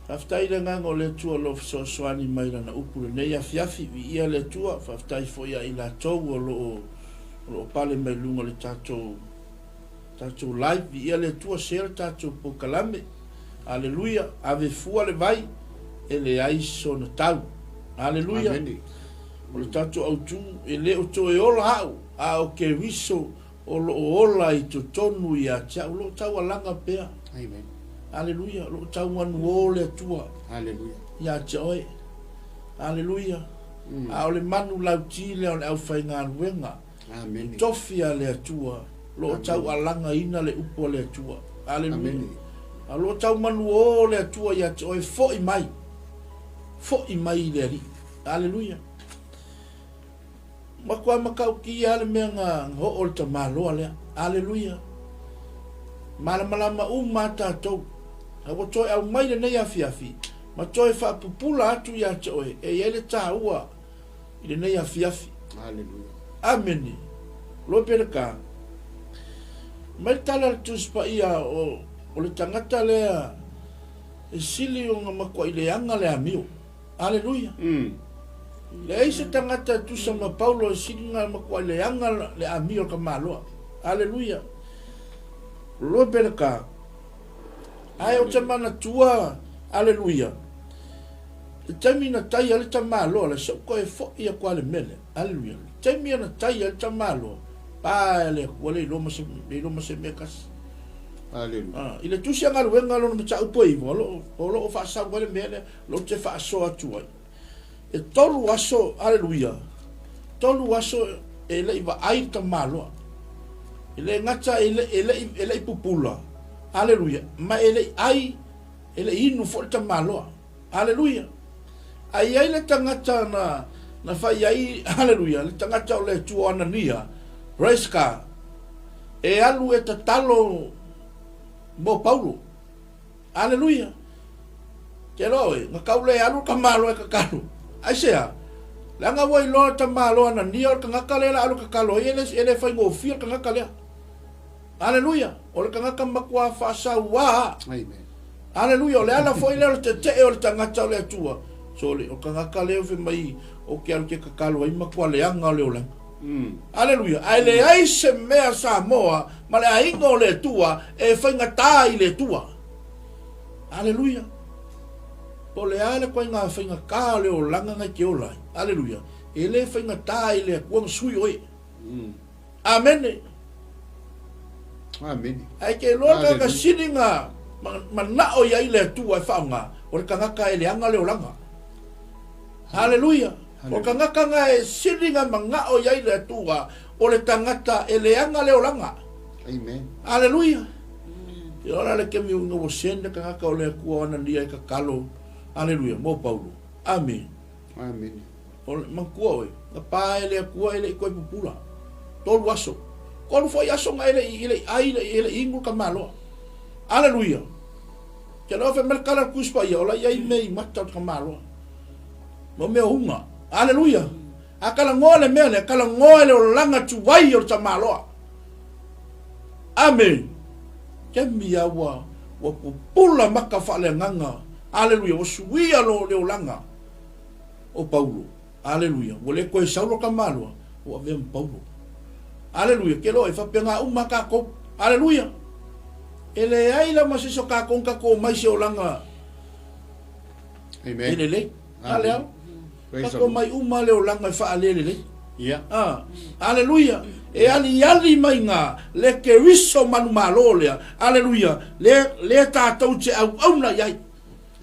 Faafetai i le Agaga o le Atua o lo o fesoasoani mai i Lana upu i lenei afiafi. Viia le Atua. Faafetai foi ia i latou o lo o, o lo o pale mai luga o le tatou, tatou live. Viia le Atua, share le tatou polokalame. Aleluia. Ave fua le vai, e leai sona tau. Aleluia. Amene. O le tatou autu, e le o toe ola au, a o Keriso o lo o ola i totonu ia te au, o lo o taualaga pea. Amen. Aleluia, o lo o tauganuō le Atua. Aleluia. Ia te oe. Aleluia. A o le manu lauti lea o le aufaigaluega. Amene. Tofi a le Atua, o lo o taualagaina le upu a le Atua. Aleluia. Amene. A o lo o taumanuō le Atua ia te oe, foi mai. Foi mai i le Alii. Aleluia. Matua matautia lava le mea na oo i le tamaloa lea. Aleluia! Malamalama uma lava tatou. A ua toe aumai lenei afiafi, ma toe faapupula atu ia te oe e i ai le taua i lenei afiafi. Aleluia. Amene. Loa pe le ka. Mai le tala a le Tusi Paia o, o le tagata lea e sili ona matuai leaga le amio. Aleluia! Leai se tagata e tusa ma Paulo e sili na matuai leaga le amio o le tamaloa. Aleluia! Loa pe le ka. Ae ou te manatua, aleluia, le taimi na tai ai le tamaloa le se i ou toe foi atu lava i le mea lea. Aleluia! Le taimi na tai ai le tamaloa, pa le Atua le iloa ma se, le iloa ma se mea e tasi. Aleluia. I le tusi a galuega lona mataupu e iva, o lo o, o lo o faasau ai le mea lea. Ou te faasoa atu ai. E tolu aso, aleluia, tolu aso e le i vaai le tamaloa. E le gata e le, e le, e le i pupula, aleluia, ma e le i ai, e le i inu foi le tamaloa. Aleluia. A i ai le tagata na, na fai ai, aleluia, le tagata o le Atua o Anania, praise God, e alu e tatalo mo Paulo. Aleluia! Te loa oe, na kau le alu ka malo e kakalo. Aisea? Leaga ua iloa le tamaloa Anania o le tagata lea la alu kakalo ai, e le, e le faigofie le tagata lea. Aleluia! O le tagata matua faasauā. Amen. Aleluia! O le ala foi lea o le tetee o le tagata o le Atua. Sole, o le tagata lea fai mai ou te alu te kakalo ai matua leaga o le olaga. Aleluia! Ae leai se mea Samoa ma le aiga o le Atua e faigata i le Atua. Aleluia! Po o le a le koaiga faigata o le olaga na i te ola ai. Aleluia! E le faigata i le Atua na sui oe. Amene! Amene. Ae ke iloa le tagata sili na manao i ai le Atua e faaaoga, o le tagata e leaga le olaga. Aleluia! O le tagata na e sili na manao i ai le Atua, o le tagata e leaga le olaga. Amen. Aleluia! Ke ola le kemi ina ua send le tagata o le Atua o Anania e tatalo. Aleluia, mo Paulo. Amene. Amene. O le manatua oe, na pa e le Atua e le i toe pupula. Tolu aso. Tolu foi aso na e le i, e le i ai, e le i inu le tamaloa. Aleluia! Ke alofa fai mai le tala a le Tusi Paia, o la i ai mea i mata o le tamaloa. Mo mea o uga. Aleluia! A talanoa le mea lea, talanoa i le olaga tuai o le tamaloa. Amene! Kemi a ua, ua pupula maka faaleagaga. Aleluia! Ua suia lo le olaga o Paulo. Aleluia! Ua le toe Saulo tamaloa, ua avea ma Paulo. Aleluia! Ke loa e faapena uma a tatou. Aleluia! E leai lava se isi o tatou na tatou omai i se olaga Amen. e lelei. A le ao? Praise the Tatou Lord. mai uma le olaga e faalelelei. Yeah. Ah, aleluia. E aliali mai ngā le Keriso manumalo lea. Aleluia. Le, le tatou te auauna i ai.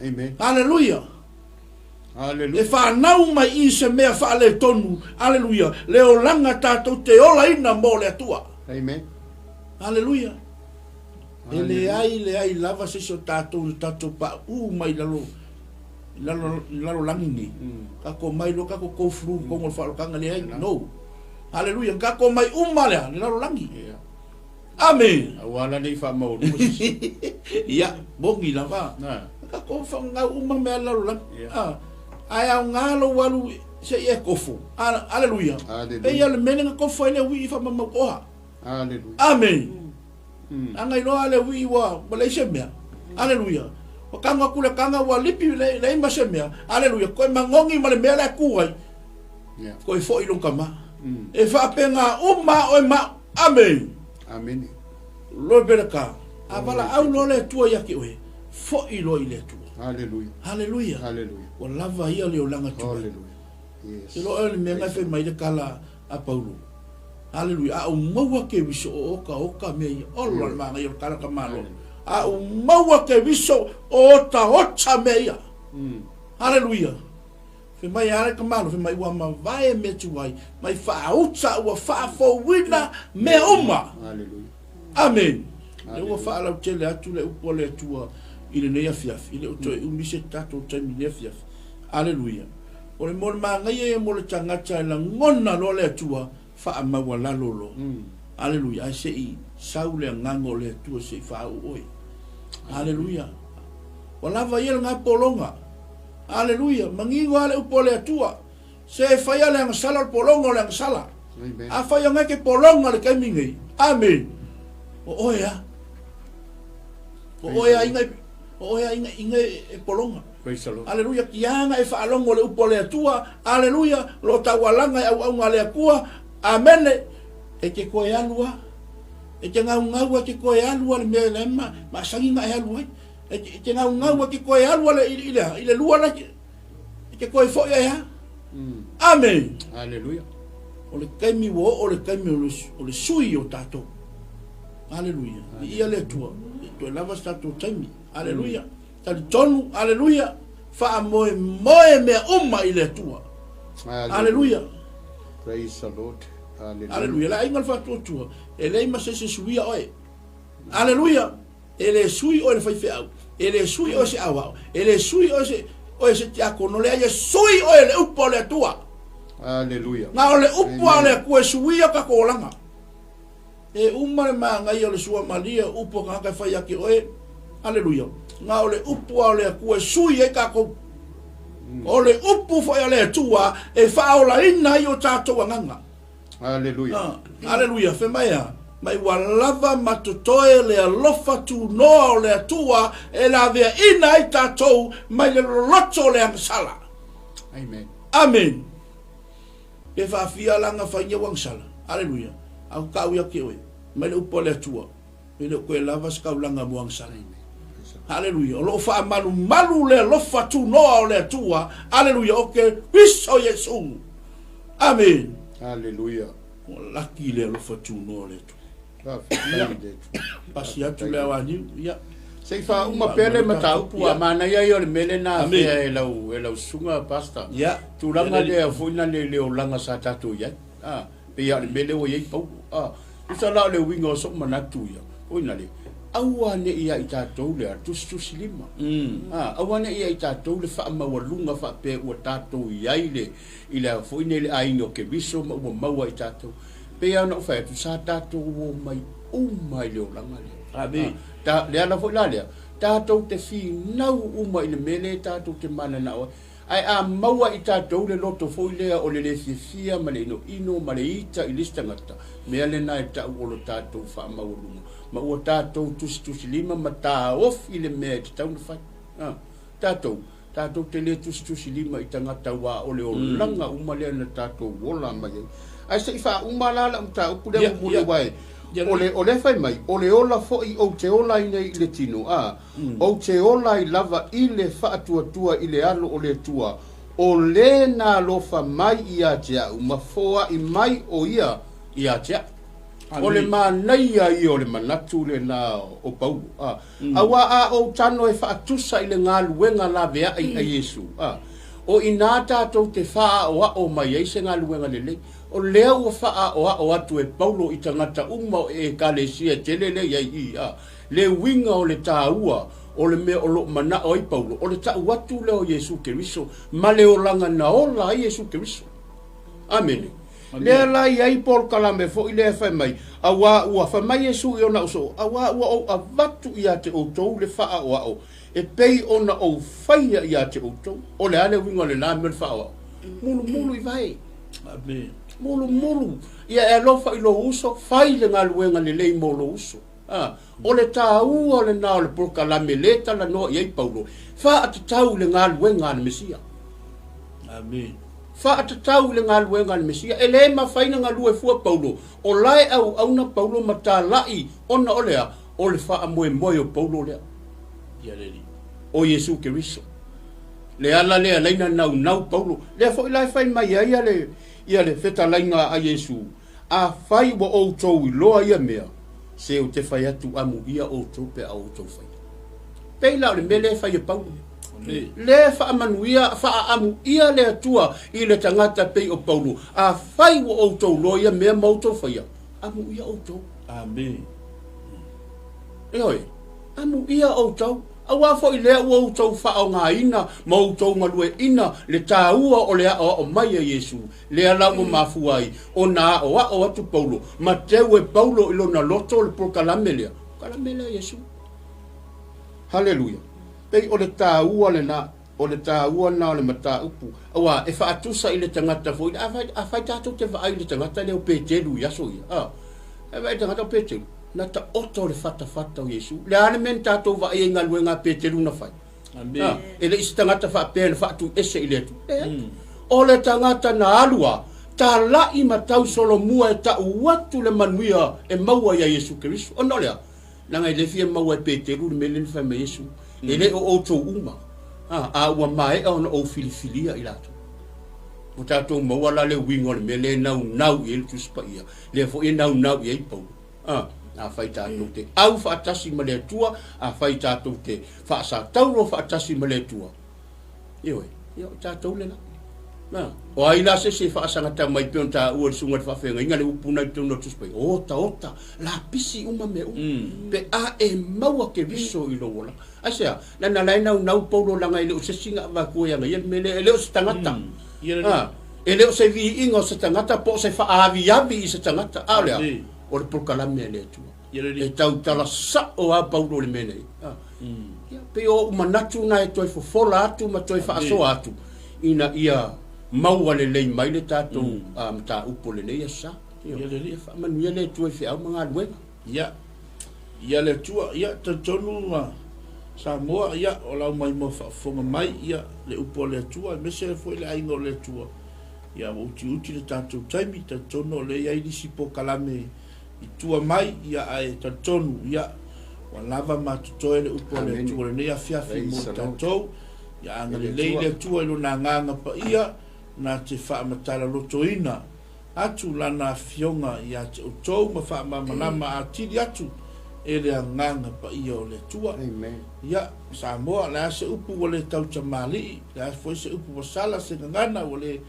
Amen. Aleluia. Aleluia. E whanau mai i se mea faaletonu. Aleluia. Le olaga tatou te olaina mo le Atua. Amen. Aleluia. E leai leai lava se isi o tatou na tatou pauu mai lalo i lalo i lalolagi nei. Tatou mai loa tatou go through totonu o le faaolataga leai. No. Aleluia. Tatou omai uma lea, le lalolagi. Amene. Aua la ne i faamaualuga se isi. Ia, moni lava. Tatou faagau uma mea a le lalolagi. Ae aoga lou alu se i e kofo. Aleluia. Pei o le mea lea na kofo ai le uii i faamamaoa. Amene. Leaga iloa le uii ua leai se mea. Aleluia. Ua tago atu le taga ua lipi leai ma se mea. Aleluia. Toe magogi ma le mea la e tu ai. Toe foi i lona tama. E faapena uma lava oe ma au. Amene. Amene. Lord Beleka, a valaau loa le Atua ia te oe, foi loa i le Atua. Hallelujah. Hallelujah. Hallelujah. Ua lava ia le olaga tuai. Hallelujah. Yes. Te loa oe le mea na e fai mai le tala a Paulo. Hallelujah. A ou maua Keriso o oka oka mea ia. Ola le manaia o le tala ka malo. A ou maua Keriso o ota ota mea ia. Hallelujah. Fai mai a le tamalo, fai mai ua mavae mea tuai, mai faauta ua faafouina mea uma. Amene. Lea ua faalautele atu le upu a le Atua i lenei afiafi, e le o toe umi se tatou taimi i lenei afiafi. Aleluia. O le mo le manaia ia mo le tagata e lagona loa le Atua, faamaualalo loa. Aleluia. Ae se i sau le agaga o le Atua se i faauu oe. Aleluia. Ua lava ia lena pologa. Aleluia! Manino lava le upu a le Atua, Se e faia le agasala o le pologa o le agasala. Afai o ngai ke pologa le taimi nei, Amene. O oe a. O oe a inga o oe a inga inga e pologa. Aleluia, kianga e faalogo le upu a le Atua. Aleluia, lo taualaga e auauna a le Atua. Amene. E te toe alu a. E te gaugau a te toe alu a le mea le ma masani na e alu ai. E te gaugau e te toe alu ale i le i le lua la e te toe foi ai ha. Amen. Hallelujah. O le taimi ua oo le taimi o le sui o tatou. Hallelujah. I ia le Atua. E toe lava se tatou taimi. Hallelujah. Talitonu. Hallelujah. Faamoemoe mea uma i le Atua. Hallelujah. Praise the Lord. Hallelujah. Hallelujah. Le aiga o le faatuatua, e leai ma se isi e suia oe. Hallelujah. E le sui oe le faifeau, e le sui oe se aoao, e le sui oe se oe se tiakono, leai e sui oe le upu a le Atua. Aleluia. Na o le upu a le Atua e suia o tatou olaga. E uma le manaia o le suamalie, upu a tagata e fai ia te oe. Aleluia. Na o le upu a le Atua e sui ai tatou. O le upu foi a le Atua e faaolaina ai o tatou agaga. Aleluia. Ah, aleluia. Fai mai a, mai ua lava ma totoe le alofa tunoa o le Atua e laveaina ai tatou mai le loloto o le agasala. Amen. Amen. Pe faafia la na fai ua agasala. Aleluia. A o kau ia ke oe. Mai le upu a le Atua. E le o koe lava se kaulaga mo agasala. Aleluia. O loo faamalumalu le alofa tunoa o le Atua. Aleluia. O ke Kristo Iesu. Amene. Aleluia. Ua laki le alofa tunoa o le Atua. Faafetai i le Atua. Pasi atu le awaniu. Ia. Se i faauma pea le mataupu a manaia ia o le mea lea na afea e lau e lau susuga pastor. Ia. Tulaga lea foi na le le olaga sa tatou i ai. Ah, pei lava o le mea lea ua i ai Paulo. Ah, tusa la o le uiga o sou manatu ia, oi na le, aua ne i ia i tatou le tusitusilima. Ah, aua ne i ia i tatou le faamaualuga faapea ua tatou i ai le i le foi nei le aiga o Keriso ma ua maua i tatou. Pei lava ona ou fai atu, sa tatou o mai uma i le olaga lea. Amene. Ta, le ala foi la lea, tatou te finau uma i le mea lea tatou te mananao ai. Ae a maua i tatou le loto foi lea o le le fiafia ma le inoino ma le ita i le isi tagata, mea lena e tau o lo tatou faamaualuga, ma ua tatou tusitusilima ma taofi le mea e tatau ona fai. A, tatou, tatou te le tusitusilima i tagata aua o le olaga uma lea na tatou ola mai ai. Ae se i faauma la lau mataupu lea mulimuli aua e, o le, o lea e fai mai, o le ola foi ou te ola ai nei i le tino, a, Ou te ola ai lava i le faatuatua i le alo o le Atua, o le na alofa mai ia te au ma foai mai o ia ia te au. O le manaia ia o le manatu lena o Paulo, a, auā a ou tano e faatusa i le galuega laveai a Iesu, a, o inā tatou te faaʻaoaʻo mai ai se galuega lelei, o lea ua faaʻaoaʻo atu e Paulo i tagata uma o Ekalesia tele lea i ai i, a, Le uiga o le tāua o le mea o lo o manaʻo ai Paulo, o le taʻu atu lea o Iesu Keriso ma le olaga na ola ai Iesu Keriso. Amene. Lea la i ai polokalame foi lea e fai mai, Auā ua fai mai Iesu i ona usoo, Auā ua ou avatu ia te outou le faaoao e pei ona ou faia ia te outou. O le a le uiga o lena mea o le faaoao? Mulumulu i vae. Mulumulu. Ia e alofa i lou uso, fai le galuega lelei mo lou uso. A, o le taua lena o le polokalame lea e talanoa i ai Paulo, faatatau i le galuega a le Mesia. Amene. Faatatau i le galuega a le Mesia. E le mafai ona galue fua Paulo, o la e auauna Paulo ma talai ona o le a? O le faamoemoe o Paulo lea. Ia le Alii. O Iesu Keriso. Le ala lea e ala ai ona naunau Paulo. Lea foi la e fai mai ai ia le, ia le fetalaiga a Iesu, Afai ua outou iloa ia mea, se ou te fai atu amuia outou pe a outou faia. Pei la o le mea lea e fai e Paulo. Lea e faamanuia, faaamuia le Atua i le tagata pei o Paulo, afai ua outou iloa ia mea ma outou faia, amuia outou. Amene. Ioe, amuia outou. Auā foi lea ua outou faaaogaina ma outou galueaiina le taua o le aoao mai a Iesu, lea la ua mafua ai ona aoao atu Paulo, ma teu e Paulo i lona loto le polokalame lea, polokalame lea a Iesu. Haleluia! Pei o le taua lena, o le taua lena o le mataupu, auā e faatusa i le tagata foi lea, afai, afai tatou te vaai i le tagata lea o Peteru i aso ia, a, e vaai i le tagata o Peteru, Na taoto le fatafata o Iesu. Le a le mea na tatou vaai ai i galuega a Peteru na fai? Amene. E le i se tagata faapea na faatuiese i le Atua. Leai. O le tagata na alu a, talai ma tausolomua e tau atu le manuia e maua ia Iesu Keriso. Ona o le a? Leaga e le fia maua e Peteru le mea lea na fai mai Iesu, E le o outou uma, a ua maea ona ou filifilia i latou. Ua tatou maua la le uiga o le mea lea e naunau i ai le Tusi Paia, lea foi e naunau i ai Paulo. A, afai tatou te au faatasi ma le Atua, afai tatou te faasataulo faatasi ma le Atua, ioe, ia o tatou le la. Na, o ai la se isi e faasagata mai pei ona taua e le susuga i le faafeagaiga le upu na i totonu o le Tusi Paia, ota ota, lapisi uma mea uma, pe a e maua Keriso i lou olaga. Aisea? Leaga la e naunau Paulo leaga e le o se isi na avatua ia ia le mea lea, e le o se tagata. A, e le o se viiga o se tagata po o se faaaviavi i se tagata, a o le a? O le polokalame a le Atua. E tautala sao lava Paulo i le mea nei. A, ia, pei o ou manatu na e toe fofola atu ma toe faasoa atu ina ia maua lelei mai le tatou mataupu o lenei aso Sa. Ia faamanuia le Atua i feau ma galuega. Ia, ia le Atua, ia, talitonu a Samoa, ia, o lau maimoa faafofoga mai, ia, le upu a le Atua, aemaise foi le aiga o le Atua, ia, ua utiuti le tatou taimi, talitonu o lea e i ai nisi polokalame i tua mai, ia, ae talitonu, ia, ua lava ma totoe le upu a le Atua i lenei afiafi mo i tatou, ia, agalelei le Atua i Lona Agaga Paia, na te faamatala-lotoina atu lana afioga ia te outou ma faamalamalama atili atu e le Agaga Paia o le Atua. Amen. Ia, Samoa, le a se upu ua le tautamalii, le a foi se upu ua sala, se gagana ua le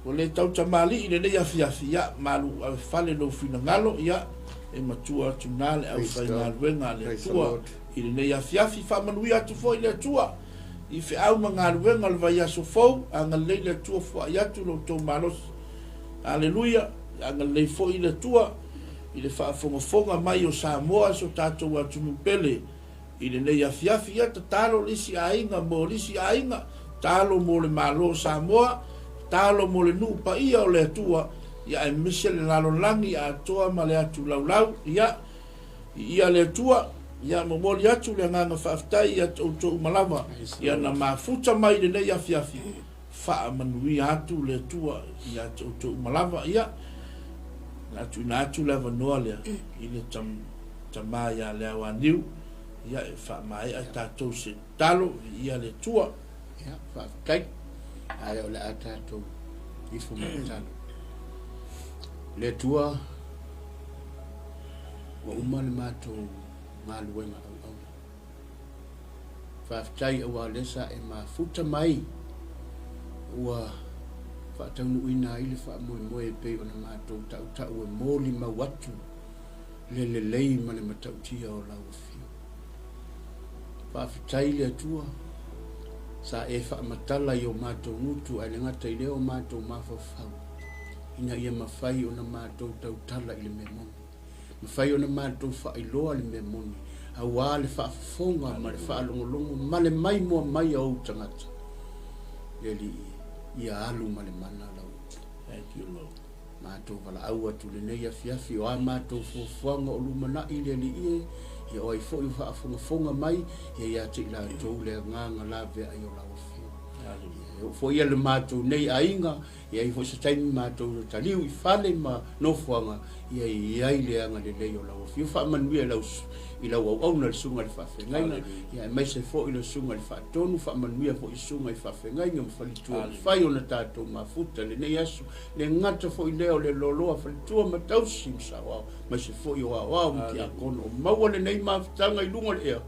ua le tautamalii i lenei afiafi, ia, malu ave fale lou finagalo, ia, e matua atu na le aufaigaluega a le Atua i lenei afiafi. Faamanuia atu foi le Atua i feau ma galuega o le vaiaso fou, agalelei le Atua fuai atu lo outou malosi. Aleluia, agalelei foi le Atua i le faafogafoga mai o Samoa i so tatou atunuu pele i lenei afiafi. Ia tatalo le isi aiga mo le isi aiga, tatalo mo le Malo o Samoa, tatalo mo le nuu paia o le Atua, ia aemaise le lalolagi atoa ma le atu laulau. Ia, Viia le Atua, ia momoli atu le agaga faafetai ia te outou uma lava, ia na mafuta mai i lenei afiafi, faamanuia atu le Atua ia te outou uma lava, ia na tuuina atu le avanoa lea i le tama ia Leaoaniu, ia e faamaea tatou se tatalo, viia le Atua. Ia, faafetai, ae o le a tatou ifo ma le tatalo. Le Atua, Ua uma le matou galuega auauna. Faafetai auā lea sa e mafuta mai ua faataunuuina ai le faamoemoe e pei ona matou tautau e molimau atu le lelei ma le matautia o lau Afioga. Faafetai le Atua sa e faamatala i o matou gutu ae le gata i lea o matou mafaufau. ina ia mafai ona matou tautala i le mea moni, mafai ona matou faailoa le mea moni, auā le faafofoga ma le faalogologo ma le maimoa mai a ou tagata. Le Alii, ia alu ma le mana lau Upu. Thank you, Lord. Matou valaau atu i lenei afiafi, o a matou fuafuaga o lumanai le Alii e, ia o ai foi o faafogafoga mai, ia ia te i latou le agaga laveai o lau Afioga. Hallelujah. Ia e oo foi ia le matou nei aiga, E i ai foi se taimi matou te taliu i fale ma nofoaga, ia i ai le agalelei o lau Afio faamanuia i lau, i lau auauna le Susuga i le Faafeagaiga, ia aemaise foi le Susuga i le Faatonu, faamanuia foi i Susuga i Faafeagaiga ma Faletua mafai ona tatou mafuta i lenei aso, le gata foi lea o le loaloa faletua ma tausi ma saoao, aemaise foi o aoao ma tiakono o maua lenei mafutaga i luga o le ea.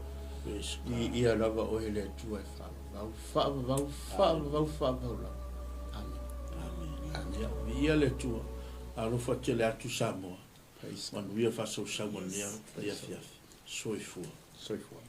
Viia lava oe le Atua e faavavau, faavavau, faavavau, faavavau lava. Amene. Amene. Ia, viia le Atua. Alofa tele atu Samoa. Praise God. Manuia faasausau ma lenei Praise afiafi. Soifua. Soifua.